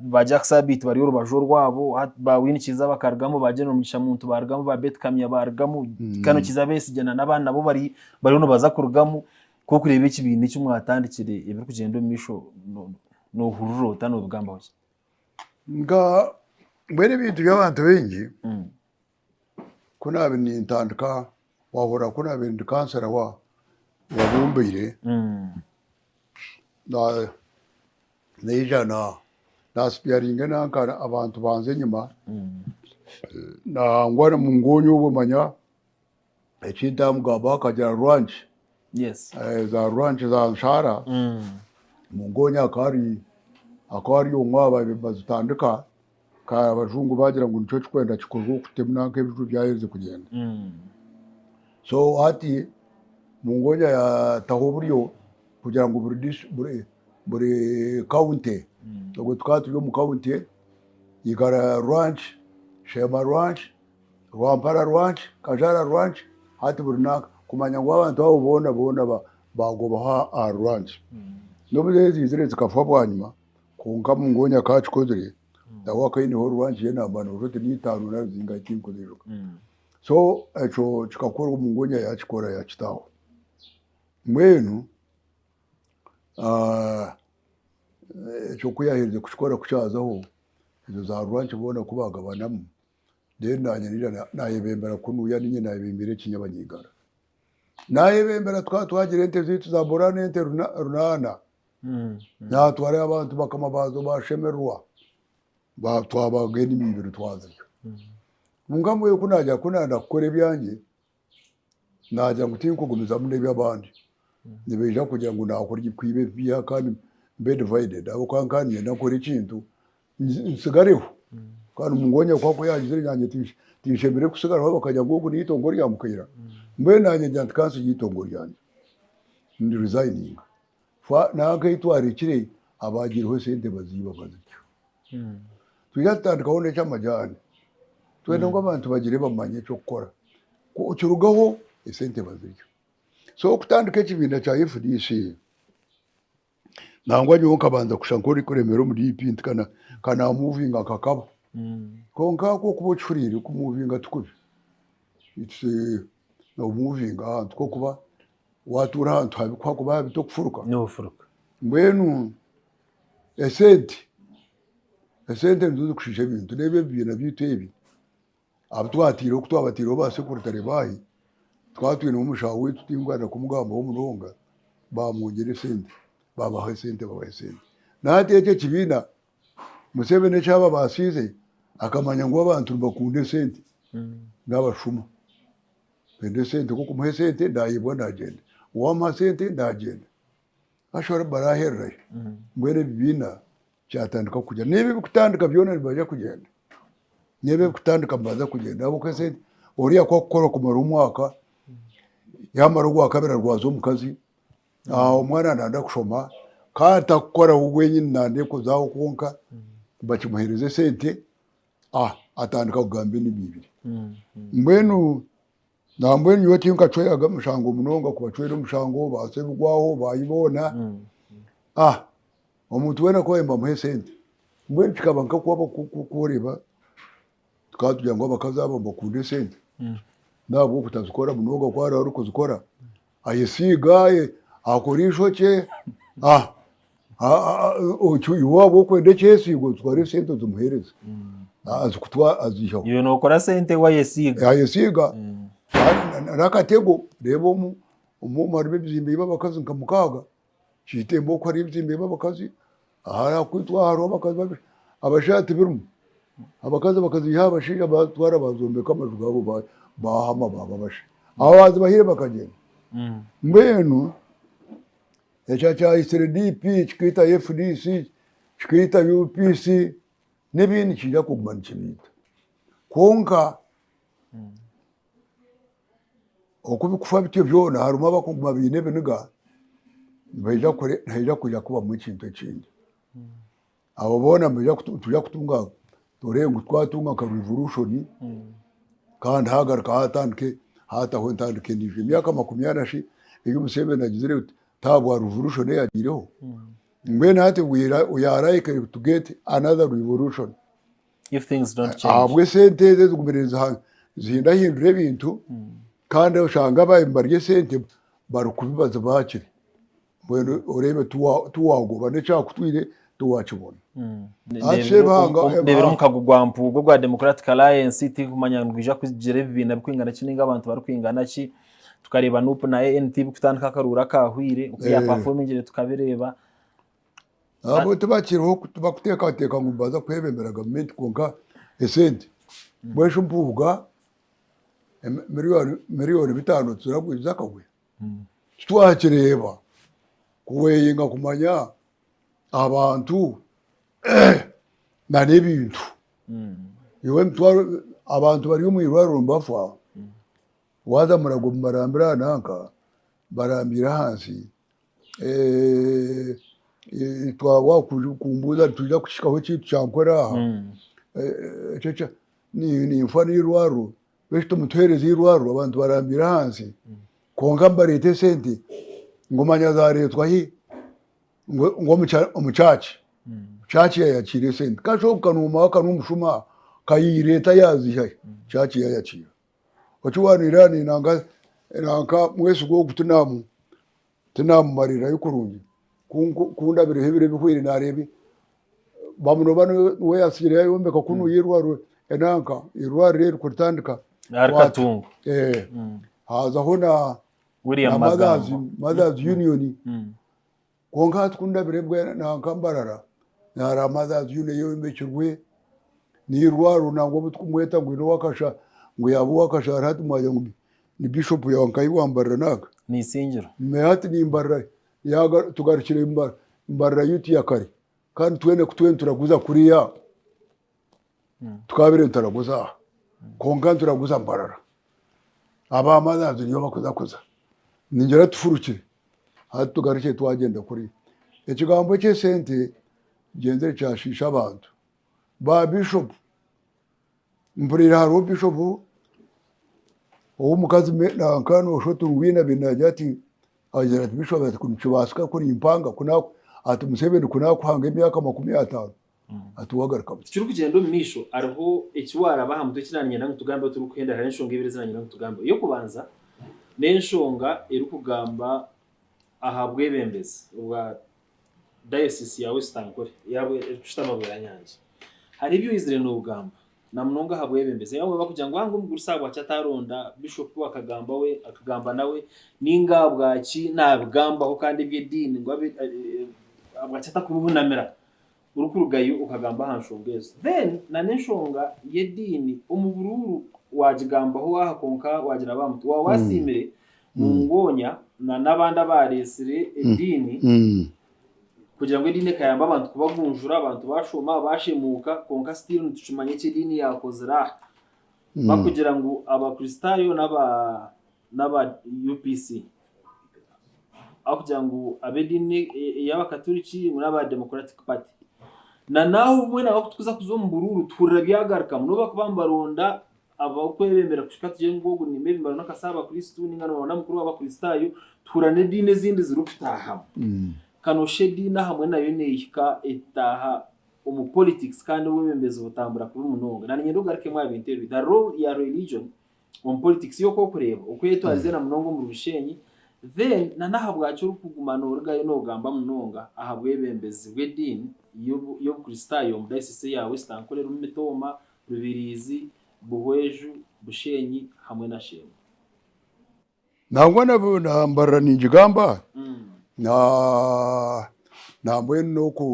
ba Jack Sabiiti bari orubaju orwabo, ba Winnie Kiiza bakarugamu, ba General Mugisha Muntu baarugamu, ba Beti Kamya baarugamu, Kano Kiiza Besigye na n'abandi nabo bari bariyo nibaza kurugamu. Ku orikureeba ekibiina eki mwatandikire ebirikugyenda omu maisho. Noohurira ota noobigambaho ki? Nka mbwenu ebintu by'abantu baingi ku naabaire nintandika wahurira ku naabaire ndi kansara wa Bumbaire naija naasipiyaringa nanka abantu banza enyima nangwa omu ngonya obwo manya eki ntamugambaho akagira rwanki za rwanki za nshaara Mungonya akaba ari omwe aha baabaire nibazitandika abajungu baagira ngu nikyo kirikwenda kikorwe okutema nanka ebiju byaherize kugyenda. So hati Mungonya yaataho oburyo kugira ngu buri county, obwo tukaba turi omu county, Igara Ranch, Sheema Ranch, Rwampara Ranch, Kajara Ranch, hati buri nanka kumanya ngu abantu abo boona boona baagobaho aha ranch. N'obu ziizire zikafa bwanyima, kwonka Mungonya akaba akikozire, nawe akaba aineho ranch ye namba nooshusha oti n'eitaano nari zingahi tinkuziijuka. So ekyo kikakorwa Mungonya yaakikora yaakitaho. Mbwenu ekyo ku yaaherize kukikora ku kyazaho, ezo za ranch boona ku baagabanamu, then naanye naija naayebembera kunuya niinye naayebembeire ekinyabanyigara. Naayebembera tukaba twagira ente zaitu za Borana ente 800. Naatwarayo abantu bakama baazo baashemererwa, twabaga enimi ibiri twazirya. Kwonka mbwenu ku naagira ku nayenda kukora ebyangye, naagira ngu tinkugumizamu n'eby'abandi. Nibaija kugira ngu naakora kwiba ebibiiha kandi mbe divided ahabw'okuba nkaba niinyenda nkore ekintu ntsigareho. Kandi Mungonya ku akuba yaagizire naanye tinshemereire kutsigaraho bakagira ngu ogu n'eitongo rya Mukaira. Mbwenu naanye ngira nti kansigye eitongo ryangye. Ndi resigninga. Nanka ei twarekire abaagiireho esente baziiba bazirya. Twija tutandikaho n'eky'amajaani. Twenda ngu abantu bagire bamanye eky'okukora. Ku okirugaho esente bazirya. So okutandika ekibiina kya FDC, nangwa nyowe nkabanza kushusha nk'orikuremera omu DP nti ka naamuvinga nkakaba. Kwonka ku okuba okihuriire kumuvinga ti kubi. Noomuvinga ahantu k'okuba waatuura ahantu habi ku hakuba habi tokufuruka. Noofuruka. Mbwenu esente, esente nizo zirikushiisha ebintu n'ebi ebibiina byaitu ebi abu twataireho ku twabataireho ba sekuritare baahi, twaba twine omushaho waitu tinkwenda kumugambaho munonga, baamwongyera esente, babaha esente babaha esente. Nahati eki ekibiina Museveni eki ababaasiize akamanya ngu abantu nibakunda esente n'abashuma. Benda esente ku okumuha esente naayebwa naagyenda, waamuha sente naagyenda. Bashobora barahererayo. Mbwenu ebibiina kyatandika kugira. N'ebi ebirikutandika byona nibaija kugyenda. N'ebi ebirikutandika nibaza kugyenda ahabw'okuba esente oriya ku akukora kumara omwaka, yaamara ogwakabiri arwaza omukazi, omwana nayenda kushoma, kandi takukora we wenyini nayenda kuzaho kwonka, bakimuheereza esente, atandika kugamba enimi ibiri. Mbwenu nambwenu nyowe tinkacweraga omushango munonga kubacwera omushango ba Ssebugwaho baahi boona, omuntu weena ku baabaire nibamuha esente, mbwenu kikaba nka ku oreeba tukaba tugira ngu abakazi aba nibakunda esente, n'ahabw'okutazikora munonga ku araba arikuzikora ayesiiga, akora eishokye, iwe ahabw'okwenda ekyesiigo otware esente ozimuheereze, azikutwara aziihaho. Iwe nookora sente we ayesiiga. Ayesiiga n'akatego reeba omu omu harimu ebizimbe by'abakazi nka mukaaga, Kiitembe oku hariyo ebizimbe by'abakazi, aha kwitwa hariho abakazi babiri, abashaija tibirimu, abakazi bakaziiha aha bashaija baatwara baazombeka amaju gaabo baahama baaba basha. Abo baazibahaire bakagyenda. Mbwenu ekyo kyahitsire DP kikaita FDC, kikaita UPC n'ebindi nikiija kuguma nikibiita. Kwonka oku birikufa bityo byona harimu abarikuguma baine ebiniga, nihaija kwija kubamu ekintu ekindi. Abo boona nitwija kutunga tureebe ngu twatunga nka revolution kandi hagaruka hatandike hataho entandika endiijo. Emyaka 40 shi ei Museveni agizire tihabwa revolution eyagiireho? Mbwenu hati we are likely to get another revolution. If things don't change. Ahabw'esente ezo ezigumire nizihindahindura ebintu kandi oshanga ababaire nibarya esente barikubi bazibaakire. Mbwenu oreebe tiwagoba n'ekyakutwire tiwakibona. Hati shi ebihanga Ndebera omukago gwa Mpuuga ogwa Democratic Alliance tinkumanya nigwija kugira ebibiina birikwingana ki ninga abantu barikwingana ki. Tukareeba Nup na ANT bikutandika akaruuru akahwire oku bya performingire tukabireeba. Abo tibakiriho tibakuteekateeka ngu nibaza kwebembera gavumenti kwonka esente. Mbwenu shi Mpuuga miriyoni bitaano tiziragwiza akagwe? Titwakireeba kuweyinga kumanya abantu na n'ebintu. Iwe emitwaro abantu bari omu irwariro nibafa, waaza Murago mubarambire aha nanka, barambiire ahansi, wakumbuuza nitwija kuhikaho ekintu kyankora aha, ekyo ninfa n'eirwariro, beitu timutuheereza eirwariro abantu barambiire ahansi, kwonka nibareeta esente ngu manya zareetwa hi? Ngu omu church, church yayakiira esente, kasha kanuuma aka n'omushuma kayireeta yaziha hi? Church yayakiira. Okiwaanire aha ninanga nanka Mwesigwa ogu tinamu tinamumarirayo kurungi ku ndabireho ebiro ebihweire nareeba bamunoba niwe yatsigire yayombeka kunu eirwariro enanka eirwariro eri kuritandika Ahari Katungu. Hazaho na William Mothers, Magambo. Mothers Union. Kwonka hati ku ndabire mbwenu nanka Mbarara, nareeba Mothers Union eyombekirwe n'eirwariro nangwa obu turikumweta ngu n'owakasha ngu yaaba owakashaara hati mwagira ngu ni Bishop wa nkahi wa Mbarara naaga? Ni Isingiro. Hati ni Mbarara tugarukire Mbarara youth ya kare kandi twena ku twena nituraguza kuriya Tukabaire nituraguza aha kwonka nituraguza Mbarara. Aba Mothers niyo bakuza kuza. Ningira tufurukire hati tugarukye twagyenda kuriya. Ekigambo eky'esente kigyenzire kyashiisha abantu. Ba Bishop, mpuriire hariho Bishop ow'omukazi nanka noshusha oti ngu naagira ati agira ati Bishop ati nikibaasika ku nimpanga ati Museveni ku naakuhanga emyaka 50 ati wagarukamu. Tikirikugyenda omu maisho hariho eki waaraba aha mutwe eki naanyenda ngu tugambeho turikuhenda hariho enshonga ibiri ezi naanyenda ngu tugambeho. Ey'okubanza n'enshonga erikugamba aha bwebembezi bwa Diocese ya West Ankole erikushutama Bweranyangi. Hariho ebi oizire noogamba na munonga aha bwebembezi. Abamwe bakugira ngu ngu omugurusi ahabwaki ataaronda Bishop akagamba we akagamba nawe ninga ahabwaki naabigambaho kandi eby'ediini ngu ahabwaki atakubibunamira. Orikurugayo okagamba aha nshonga ezo. Then na n'enshonga y'ediini omu buruuru waagigambaho aha kwonka waagira ba muti waaba waasiimire Mungoonya na n'abandi abaareetsire ediini kugira ngu ediini ekayamba abantu kubagunjura abantu baashoma baashemuuka kwonka still nitukimanya eki ediini yaakozire aha. Bakugira ngu Abakristaayo n'aba n'aba UPC. Ahakugira ngu ab'ediini ey'Abakaturiki ngu n'aba Democratic Party. Na n'aho obumwe nabwo kutukuza kuza omu buruuru tuhurira byagarukamu n'obu bakuba nibaronda ab'okwebembera kuhika tugire ngu ogu ni maybe nibaronda nka Saabakristu ninga nibaronda mukuru w'Abakristaayo tuhurira n'ediini ezindi zirikutaahamu. Kanoshusha ediini ahamwe nayo neehika etaaha omu politics kandi obwebembezi butambura kubi munonga. Naanye niinyenda ogarukemu aha bintu ebi. The role ya religion omu politics yo oku orikureeba oku eyetwarize na munonga omuri Bushenyi then na n'ahabwaki orikuguma norugayo nogamba munonga aha bwebembezi bw'ediini y'obukristaayo omu diocese eya West Ankole erimu Mitooma, Rubirizi, Buhweju, Bushenyi hamwe na Shema. Nangwa na Mbarara ningigamba na nambwenu n'oku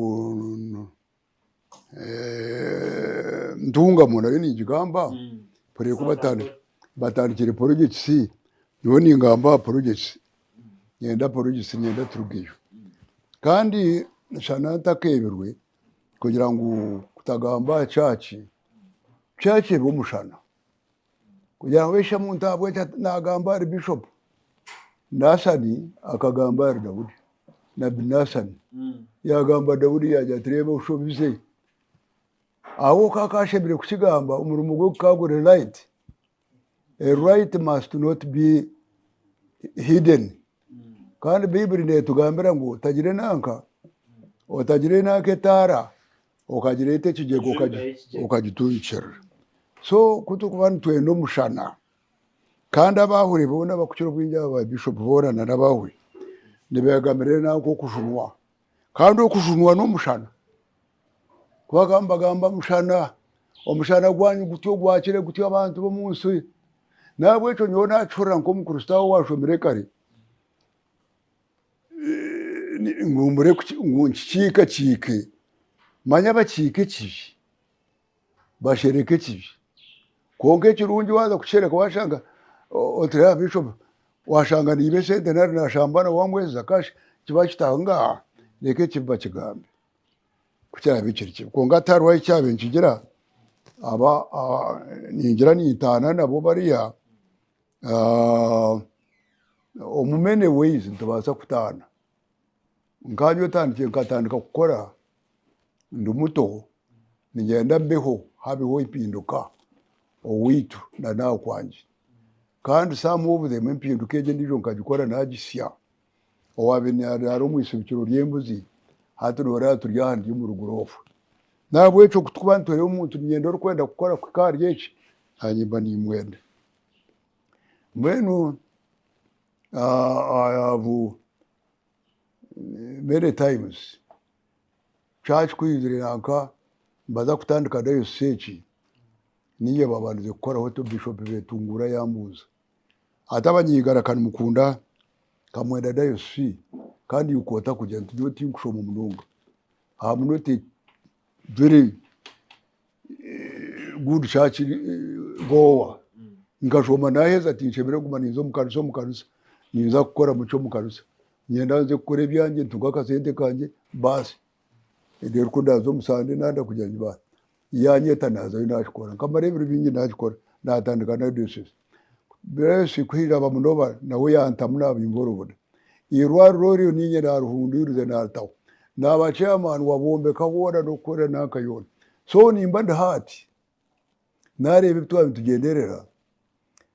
Ntungamo nayo ningigamba mpuriire ku batandikire porojekiti nyowe ningamba aha porojekiti niinyenda porojekiti niinyenda turugeyo kandi nshana ntakeebirwe kugira ngu kutagamba aha church, church eba omushana kugira ngu eshi omuntu ahabw'enki nagamba ahari bishop Nasani akagamba ahari Daudi. Nabi Nasani yaagamba Daudi yaagira ati, Reeba oshobize. Aho ka akashemereire kukigamba omurimo gwe gukaba guri right. A right must not be hidden. Kandi Baiburi neetugambira ngu otagira enanka, otagira enanka etaara, okagireeta ekigyega okagitungikirira. So ku turikuba nitwenda omushana, Kandi abaahuri boona abakukira obwingi aba ba bishop boona na n'abaahuri nibeegamirira nanka okujunwa. Kandi okujunwa n'omushana. Ku bakaba nibagamba mushana, omushana gwanyu gutyo gwakire gutyo abantu b'omu nsi. N'ahabw'ekyo nyowe naakihurira nk'Omukristaayo owaashomire kare, ngu mbure ngu nkikiikakiike, manya bakiika ekibi, bashereka ekibi. Kwonka ekirungi waaza kukishereka waashanga otari aha Bishop, waashanga naiba esente nari naashambana waamweheza cash, kiba kitaho ngaaha, reka ekibi bakigambe. Ku kiraabe kiri kibi. Kwonka tihariho ahu kyabaire nikigira, aba ningira nintaana nabo bariya, omu many ways nitubaasa kutaana. Nkaanye otandikire nkatandika kukora ndi muto, niinyenda mbeho habeho empinduka owaitu na n'aha kwangye. Kandi some of them empinduka egyo endiijo nkagikora naagisya. Owaabaire naaraara omu isibikiro ry'embuzi hati nooreeba turi aha ndi omu ruguroofu. N'ahabw'ekyo ku turikuba nitureeba omuntu niinyenda orikwenda kukora kuhika ahari eki, naanye mba niimwenda. Mbwenu I have many times church ku eizire nanka mbaza kutandika diocese egi, niinye baabandize kukoraho Bishop Betunguura yambuuza. Ati abanyaigara ka nimukunda nkamwenda diocese kandi iwe otakugira nti nyowe tinkushoma munonga. I'm not a very good church goer. Nkashoma naheza tinshemereire kuguma ninza omu kanisa omu kanisa ninza kukora muki omu kanisa. Niinyenda nze kukora ebyangye ntunge akasente kangye baasi. Reero ku ndaaze omu Sande nanda kugira ngu baasi yanyeta naazayo naakikora. Nkamara ebiro bingi naakikora naatandika na diocese. Diocese kuhika bamunoba nawe yantamu naaba involved. Eirwariro eryo niinye naarihundurize naaritaho. Naaba chairman wabombeka hoona n'okukora nanka yoona. So nimba ndi hati nareeba ebi twaba nitugyenderera,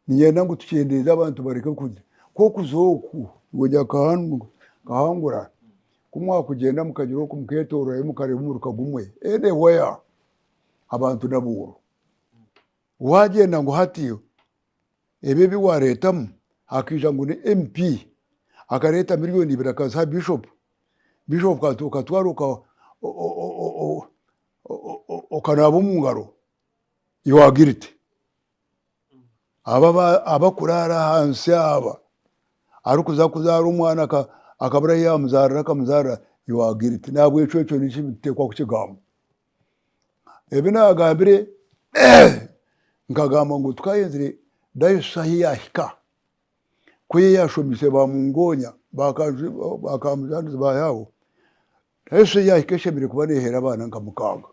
niinyenda ngu tukyendeeze abantu bareke kugira nk'okuza oku iwe Nyakahangura ku mwakugyenda mukagira oku mukeetoororayo mukareeba omuruka gumwe anywhere abantu n'abooro. Waagyenda ngu hati ebi ebi waareetamu hakaija ngu ni MP akareeta miliyoni 2 akaziha bishop, bishop okatwara okanaaba omu ngaro, you are guilty. Aba abakuraara ahansi aba arikuza kuzaara omwana akabura ahu yaamuzaarira akamuzaarira, you are guilty. N'ahabw'ekyo ekyo nikyo nituteekwa kukigamba. Ebi naagambire nkagamba ngu tukayenzire diocese ahu yaahika ku yo yaashomise ba Mungonya ba bayaho, diocese yaahika eshemereire kuba neeheera abaana nka 6.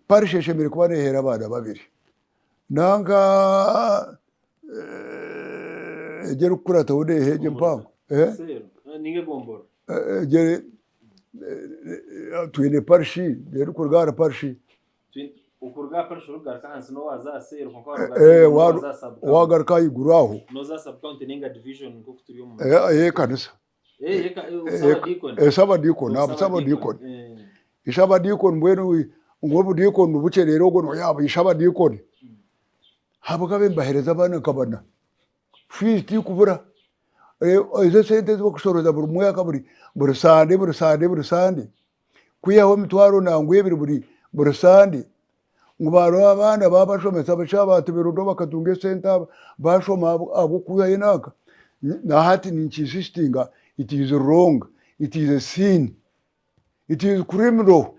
Parish eshemereire kuba neeheera abaana 2. Nanka egyo erikukurataho neeha egyo empango? Egyo twine parish erikuruga ahari parish. Okuruga aha parish orikugaruka ahansi n'owaza aha cell kwonka waruga ahansi wagaruka ahaiguru aho. Noza sub county ninga division nk'oku turi omu Ekanisa. Esabadiikoni, abasabadiikoni. Isabadiikoni mbwenu ngu obudiikoni bukye reero ogwo noyaba isabadiikoni. Habwakabe nibaheereza abaana nka 4. Fees tikubura. Ezo esente ezi bakushoroza buri mwaka buri Sande buri Sande buri Sande. Kwihaho emitwaro nangwa 2 buri Sande. Ngu bareeba abaana babashomesa abantu birundo bakatunga esente aba bashoma ahabw'okwihayo nanka. Na hati ninkinsistinga it is wrong, it is a sin, it is criminal.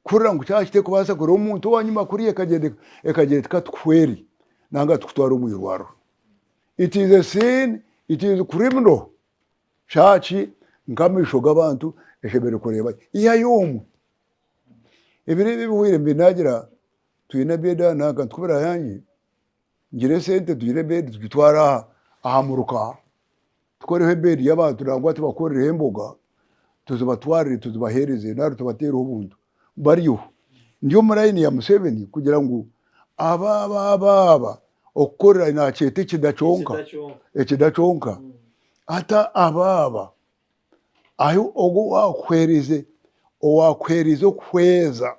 Kuhurira ngu kyaba kitekubaasa kureba omuntu owanyima kuriya ekagyenda ekagira eti katukuhwere nanga tukutware omu irwariro. It is a sin, it is criminal. Church nk'amaisho g'abantu eshemereire kureeba ihayo omwe. Ebiro ebi ebihweire mbe naagira twine bed aha nanka nitukubira yangye ngire esente tugire ebed tugitware aha muruka tukoreho ebed y'abantu nangwa tubakorereho emboga tuzibatwarire tuzibaheereze nari tubateereho obuntu bariho. Ndi omu line ya Museveni kugira ngu aba aba aba aba okukorera nakyeta ekida kyonka ekida kyonka ata aba aba ahu ogwo owakuhwerize owakuherize okuhweza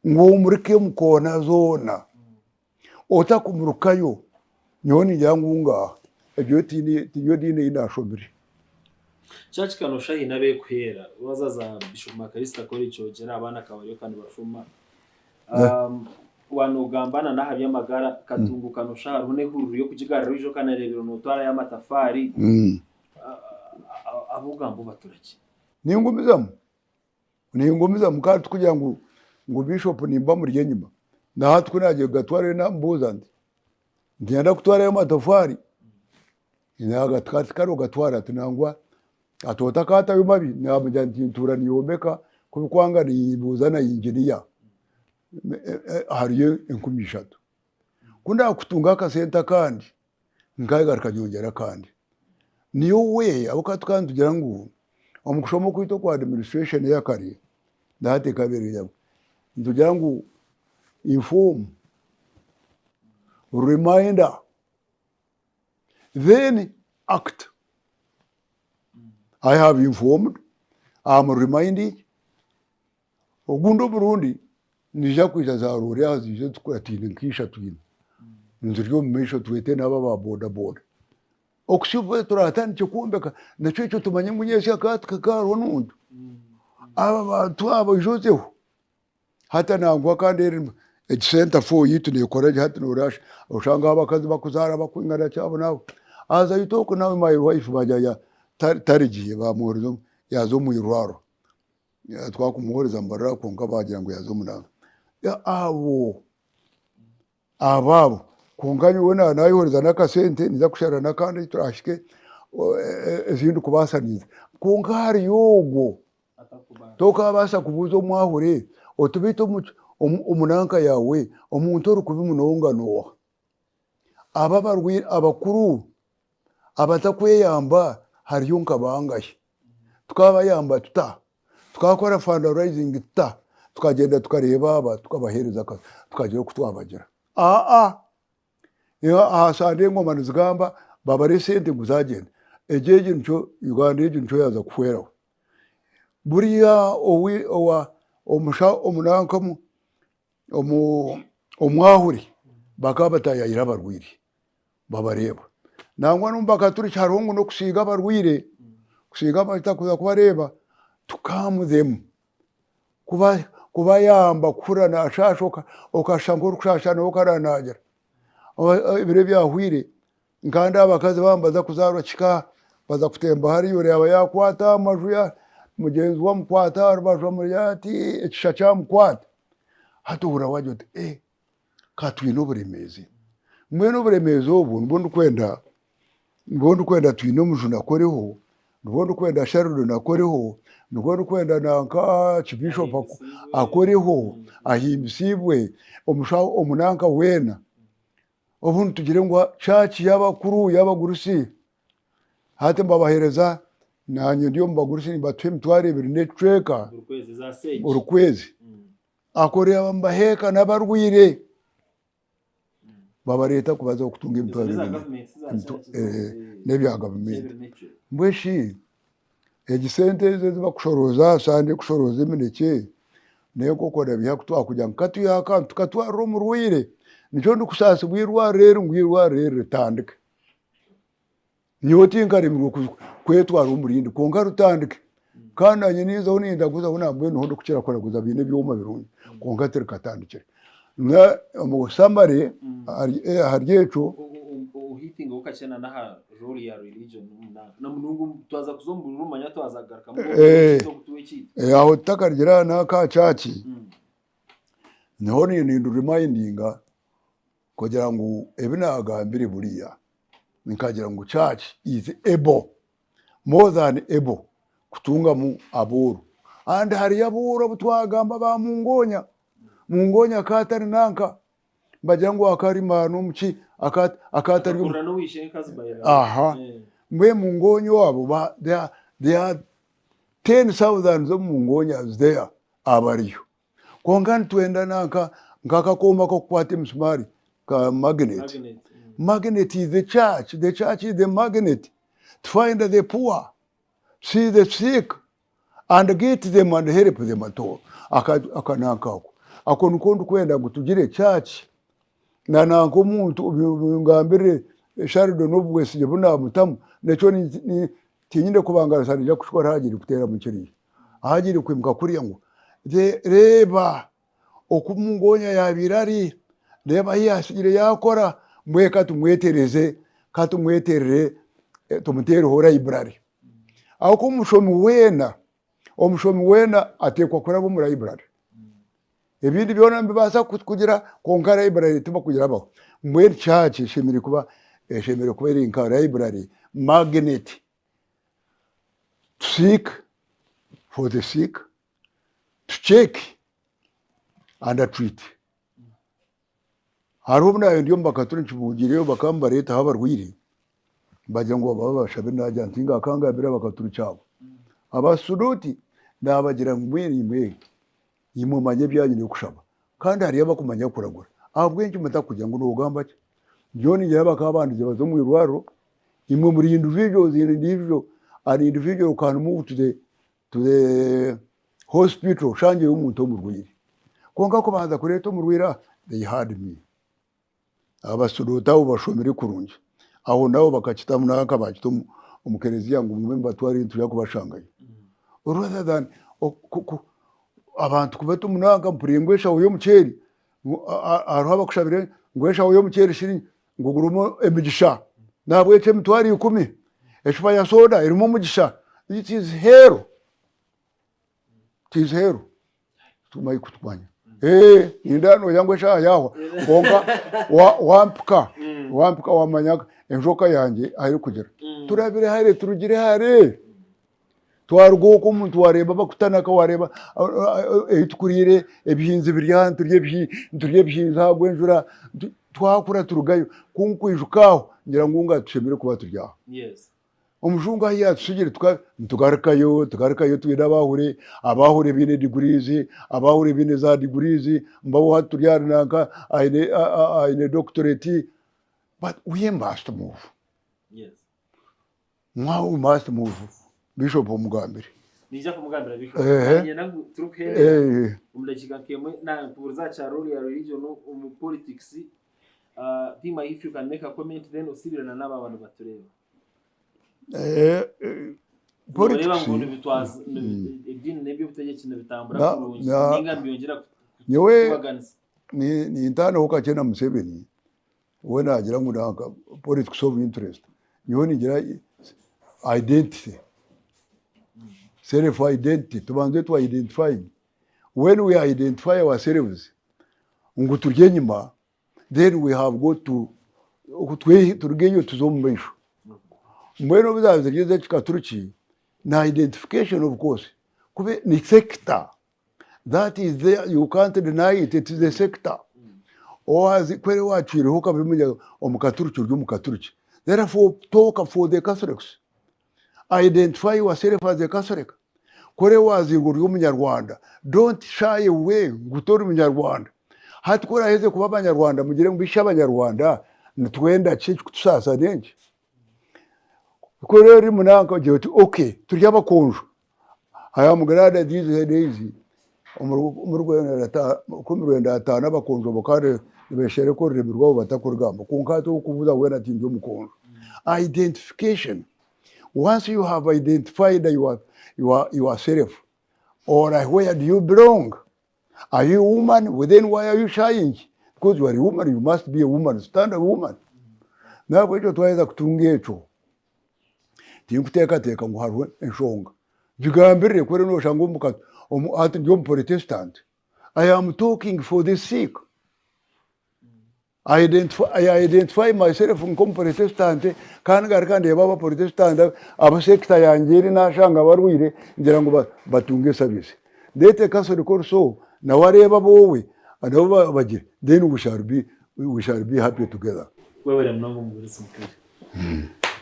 ngu omurike omu koona zoona otakumurukayo nyowe ningira ngu ngaha egyo tiyo diini ei naashomire. Church kano haine abekuheera waza za Bishop Makalista College ogyera abaana akaba bariyo kandi bashoma. Waaba nogamba na n'aha by'amagara katunguuka noshusha hariho n'ehururu y'okugigaruraho oija okanareebera nootwarayo amatafaari. Abu ogamba obatura ki? Ningumizamu, ningumizamu kandi tikugira ngu ngu Bishop nimba muri enyima. Na hati ku naagiye kugatwarayo namubuuza nti, niinyenda kutwarayo amatafaari, kare ogatware ati nangwa ati otakaatayo mabi, namugira nti ntuura ninyombeka ku bikwanga nimbuuza na inginiya hariyo 3000. Ku ndaakutunga akasente akandi nkagaruka nyongyera akandi. Niyo way ahabw'okuba tukaba nitugira ngu omu kushoma okwaitu okwa administration eyakare na hati ekaba eri emwe, nitugira ngu inform, reminder, then act. I have informed, I am reminding, ogundi omurundi niija kwija za roore aha ziije zikuratiine nk'ishatu ina niziri omu maisho twete n'abo aba boda boda. Okushusha turatandikye kwombeka nakyo ekyo tumanye ngu nyentsya kariho n'omuntu. Aba bantu aba oije ozeho. Hati nangwa kandi egi center for yaitu nekora gye hati noreeba oshangaho abakazi bakuzaara bakwingana ki abo n'abo. As I talk now my wife bagira tari gye bamwohereza yaaza omu irwariro. Twakumuhoreza mbarara kwonka bagira ngu yaaza omu nanga. Abo abo abo kwonka nyowe nayehereza n'akasente ninza kushara n'akandi ahu turahike ezindi kubaasa ninza. Kwonka hariyo ogwo tokabaasa kubuuza omwahure oti beitu omu nanka yaawe omuntu orikubi munonga n'oha? Aba abarwaire abakuru abatakweyamba hariyo nka bangahi? Tukabayamba tuta? Tukakora fundraising tuta? Tukagyenda tukareeba aba tukabaheereza tukagira oku twabagira. Aa aha Sande engoma nizigamba babare esente ngu zagyenda. Egyo egi nikyo Uganda egi nikyo yaaza kuhweraho. Buriya omunanka omwahure bakaba batayayira abarwaire babareeba. Nangwa n'omu bakaturiki hariho ngu n'okusiiga abarwaire, kusiiga amajuta kuza kubareeba to calm them, kubayamba kuhurira nashasha okashusha nk'orikushasha nawe okaraara naagira. Ebiro ebyahwire kandi abakazi baaba nibaza kuzaarwa kika baza kutemba hariya oreeba yakwata aha maju mugyenzi we amukwata aha rubaju amurya ati ekisha kyamukwata. Hati ohurira wagira oti ee ka twine oburemeezi. Mbwenu oburemeezi obu nibwo ndikwenda nibwo ndikwenda twine omujuni akoreho, nibwo ndikwenda Sheldon akoreho, nibwo ndikwenda nanka Bishop akoreho ahimbisibwe omushaho omunanka weena. Obundi tugire ngu church y'abakuru y'abagurusi hati mbabaheereza naanye ndi omu bagurusi nibatuha 20,000 n'ekicweka buri kwezi. Akoreeba nibaheeka n'abarwaire babareeta kubaza kutunga 20,000 n'ebya gavumenti. Mbwenu shi egi sente ezi ezibakushorooza Sande kushorooza eminekye n'enkoko nabiiha kutwara kugira ngu katwihe akantu tukatwarire omurwaire. Nikyo ndikusaasibwa eirwariro eri ngu eirwariro eri ritandike. Nyowe tinkaremirwe kwetwara omu rindi kwonka ritandike. Kandi naanye ninzaho nindaguzaho nambwenu niho ndikukira kuraguza biine ebyoma birungi kwonka tirikatandikire. Omu summary ahari ekyo. Ohitingaho kakye na n'aha role ya religion na munonga twaza kuza omu bururu manya twaza kugarukamu. Aho tutakarugira n'aka church niho nindu-remindinga kugira ngu ebi naagambire buriya nkagira ngu church is able, more than able, kutungamu abooro. And hariyo abooro abu twagamba ba Mungonya. Mungonya akatari nanka nibagira ngu akarima n'omuki akatari. Aha mbwenu Mungonya abo there are 10,000 of Mungonyas there abariyo. Kwonka nitwenda nanka nk'akakooma k'okukwata emisumaari ka magnet. Magnet is the church. The church is the magnet to find the poor, see the sick and get them and help them at all. Aka nanka ako. Ako niko ndikwenda ngu tugire church na nanka omuntu ngambire Sheldon obwesigye bu naamutamu nekyo. Tinyine kubanganisa niija kukikora haagire kuteeramu kiriya. Haagire kwimuka kuriya ngu reeba oku Mungoonya yaabaire ari, reeba ahu yaatsigire yaakora, mbwenu ka tumwetereze, ka tumweterere tumuteereho library. Ahabw'okuba omushomi weena, omushomi weena ateekwa kuraba omu library. Ebindi byona nibibaasa kugira kwonka library tibakugirabaho. Mbwenu church eshemereire kuba eshemereire kuba eri nka library magnet to seek for the sick, to check and treat. Hariho obu naabaire ndi omu Bakaturiki buugireyo bakaba nibareetaho abarwaire bagira ngu babe babashabire naagira nti ngakangambire Abakaturiki abo. Abasuruti naabagira ngu mbwenu imwe Imwe mumanye ebyanyu n'okushaba. Kandi hariyo abakumanya kuragura. Ahabw'enki mutakugira ngu nogamba ki? Nyowe ningira bakaba bandize baza omu irwariro, imwe muri individuals, individual, an individual can move to the, to the hospital oshangyeyo omuntu omurwaire. Kwonka kubanza kureeta omurwaire aha, they had me. Abasuruuti abo bashomire kurungi. Aho nabo bakakitamu nanka bakita omu kereziya ngu mugume mubatware nituja kubashangayo. Rather than abantu kubata omu nanka mpurire ngu eshaho y'omuceeri hariho abakushabire ngu eshaho y'omuceeri shiringi ngu gurimu emigisha nahabwekyo emitwaro ikumi ecupa ya soda erimu omugisha. It is hell. It is hell. Tumanye kutumanya. Eh, ninda noya ngu eshaaha yahwa kwonka wampika wampika wamanya enjoka yangye ahu erikugira. Turabire hare turugire hare twaruga okwo omuntu wareeba bakutanaka wareeba ei tukuriire ebihinzi biri aha niturya ebihinzi hagwa enjura twakura turugayo ku nkwijuka aho ngira ngu nga tushemereire kuba turi aha. Omujungu ahu yaatusigire nitugarukayo tugarukayo twine abaahuri, abaahuri baine degrees, abaahuri baine za degrees, mbaho hati turi ahari nanka aine aine doctorate but we must move. We must move. Bishop omugambire. Niija kumugambira Bishop. Ehe. Niinyenda ngu turikuhendera omu dakiika nk'emwe nakubuuriza aha kya role ya religion omu politics. Tiima if you can make a comment then osiibire na n'abo aba nibatureeba. Noreeba ngu nibitwaza ediini n'eby'obutegyeki nibitambura kurungi ninga nibyongyera Nyowe kutubaganisa? nintaanaho kakye na Museveni, we naagira ngu nanka politics of interest. Nyowe ningira identity, self identity, tubanze tu identifyinge. When we identify ourselves ngu turi enyima, then we have got to turugeyo tuze omu maisho. Mbwenu obu zaaba ziri ez'ekikaturiki, na identification of course, kube ni sector that is there, you can't deny it, it is a sector. Owazi kweri wacwireho okabimanya omukaturiki ori omukaturiki. Therefore talk for the Catholics. Identify yourself as a Catholic. Kuri wazairwe ori omunyarwanda, don't shy away ngu tori munyarwanda. Hati ku oraheze kuba abanyarwanda mugire ngu ishe abanyarwanda nitwenda ki ekikutusaasa n'enki? Kuri ori munanka ogire oti okay turi abakonjo. I am glad these days omuri rwenda ataano abakonjo bakaba nibeshereka orurimi rwabo batakurugamba kwonka hati orikubuuza weena ati ndi omukonjo. Identification. Once you have identified your, your, yourself or where do you belong, are you a woman? Well, then why are you shying? Because you are a woman, you must be a woman, stand a woman. Nahabwekyo twaheza kutunga ekyo, tinkuteekateeka ngu hariho enshonga. Gigambirire kuri noshanga omu, omu, hati ndi omuprotestant. I am talking for the sick. I identify, I identify myself nk'omuprotestant kandi ngaruka ndeeba abaprotestant abu sector yangye eri nashanga barwaire ngira ngu batunge service. Let a Catholic also nawe areebe aboowe nabo bagire then we shall be, we shall be happy together. Webare munonga omubuurizi mukuru.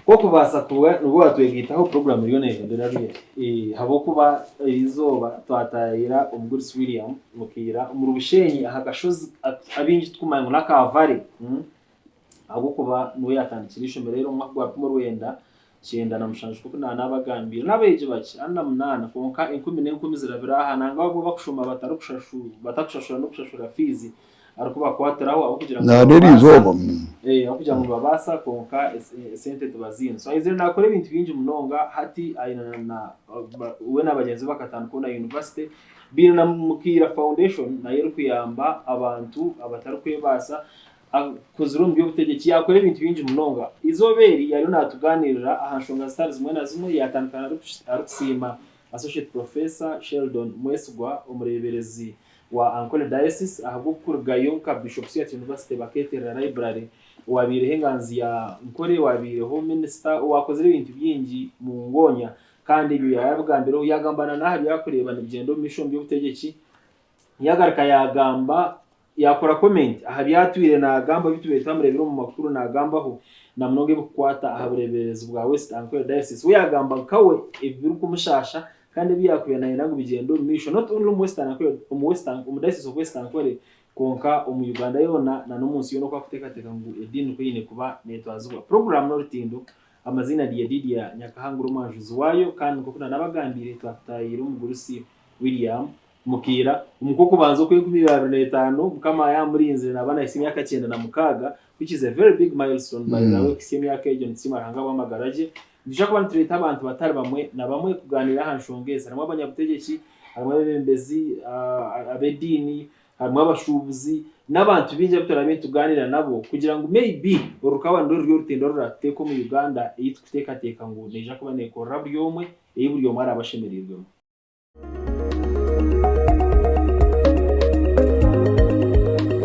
Kw'okubaasa kuba nibwo watwegaitaho puroguraamu eriyo neehindura rye. Ahabw'okuba erizooba twataayira Omugurusi William Mukaira omuri Bushenyi aha kashozi abaingi turikumanya ngu n'aka Valley ahabw'okuba niwe yaatandikire eishomero eri omu mwaka gwa rukumi rwenda. 97 nk'oku naanabagambiire. N'abeegi bakye, 48, kwonka enkumi n'enkumi zirabire aha nangwa abamwe bakushoma batarikushashura n'okushashura fiizi arikubakwatiraho ahabw'okugira ngu Na n'eri nibabaasa izooba. Ahabw'okugira ngu nibabaasa kwonka esente tibaziine. So aizire naakora ebintu bingi munonga hati aine na we na bagyenzi be bakatandikaho na yunivasite baine na Mukiira Foundation nayo erikuyamba abantu abatarikwebaasa. Akuzire omu by'obutegyeki, yaakora ebintu bingi munonga. Eizooba eri yariyo naatugaaniirira aha nshonga zitari zimwe na zimwe, yaatandika arikusiima Associate Professor Sheldon Mwesigwa, omureeberezi wa Ankole Diocese ahabw'okurugayo nka Bishop Stuart University bakeeterera Library, owabaireho enganzi ya Nkore, owabaireho minisita, owaakozire ebintu bingi mu Ngonya kandi ebyo yaabigambireho, yaagamba na n'aha byakureeba nibigyenda omu maisho omu by'obutegyeki. Yaagaruka yaagamba Yaakora comment aha bi atwire naagamba ebi tubaire twamureebire omu makuru naagambaho na munonga ebikukwata aha bureeberezi bwa West Ankole Diocese. We yaagamba nka we ebirikumushaasha kandi ebi yaakubaire naayenda ngu bigyende omu maisho not only omu Western Ankole, omu West omu Diocese of West Ankole kwonka omu Uganda yoona na n'omu nsi yoona oku arikuteekateeka ngu ediini ku eine kuba neetwazibwa. Puroguraamu n'orutindo, amaziina ndi Yedidia Nyakahangura omwanjuzi waayo kandi nk'oku naanabagambiire twakutaayiire omugurusi William Mukiira, omu kw'okubanza okw'enkumi ibiri abiri n'etaano, Mukama yaamurinzire naaba nahitsya emyaka 96, which is a very big milestone by the way, kuhitsya emyaka egyo nitusiima Ruhanga ahabw'amagara gye. Nitwija kuba nitureeta abantu batari bamwe na bamwe kugaaniira aha nshonga ezi. Harimu abanyabutegyeki, harimu abeebembezi ab'ediini, harimu abashuubuzi n'abantu baingi abu turaabe nitugaaniira nabo kugira ngu maybe oru rukaba nirwo ruri orutindo oruraatuteeka omu Uganda ei turikuteekateeka ngu neija kuba neekorera buri omwe, ei buri omwe araabe ashemereirwemu.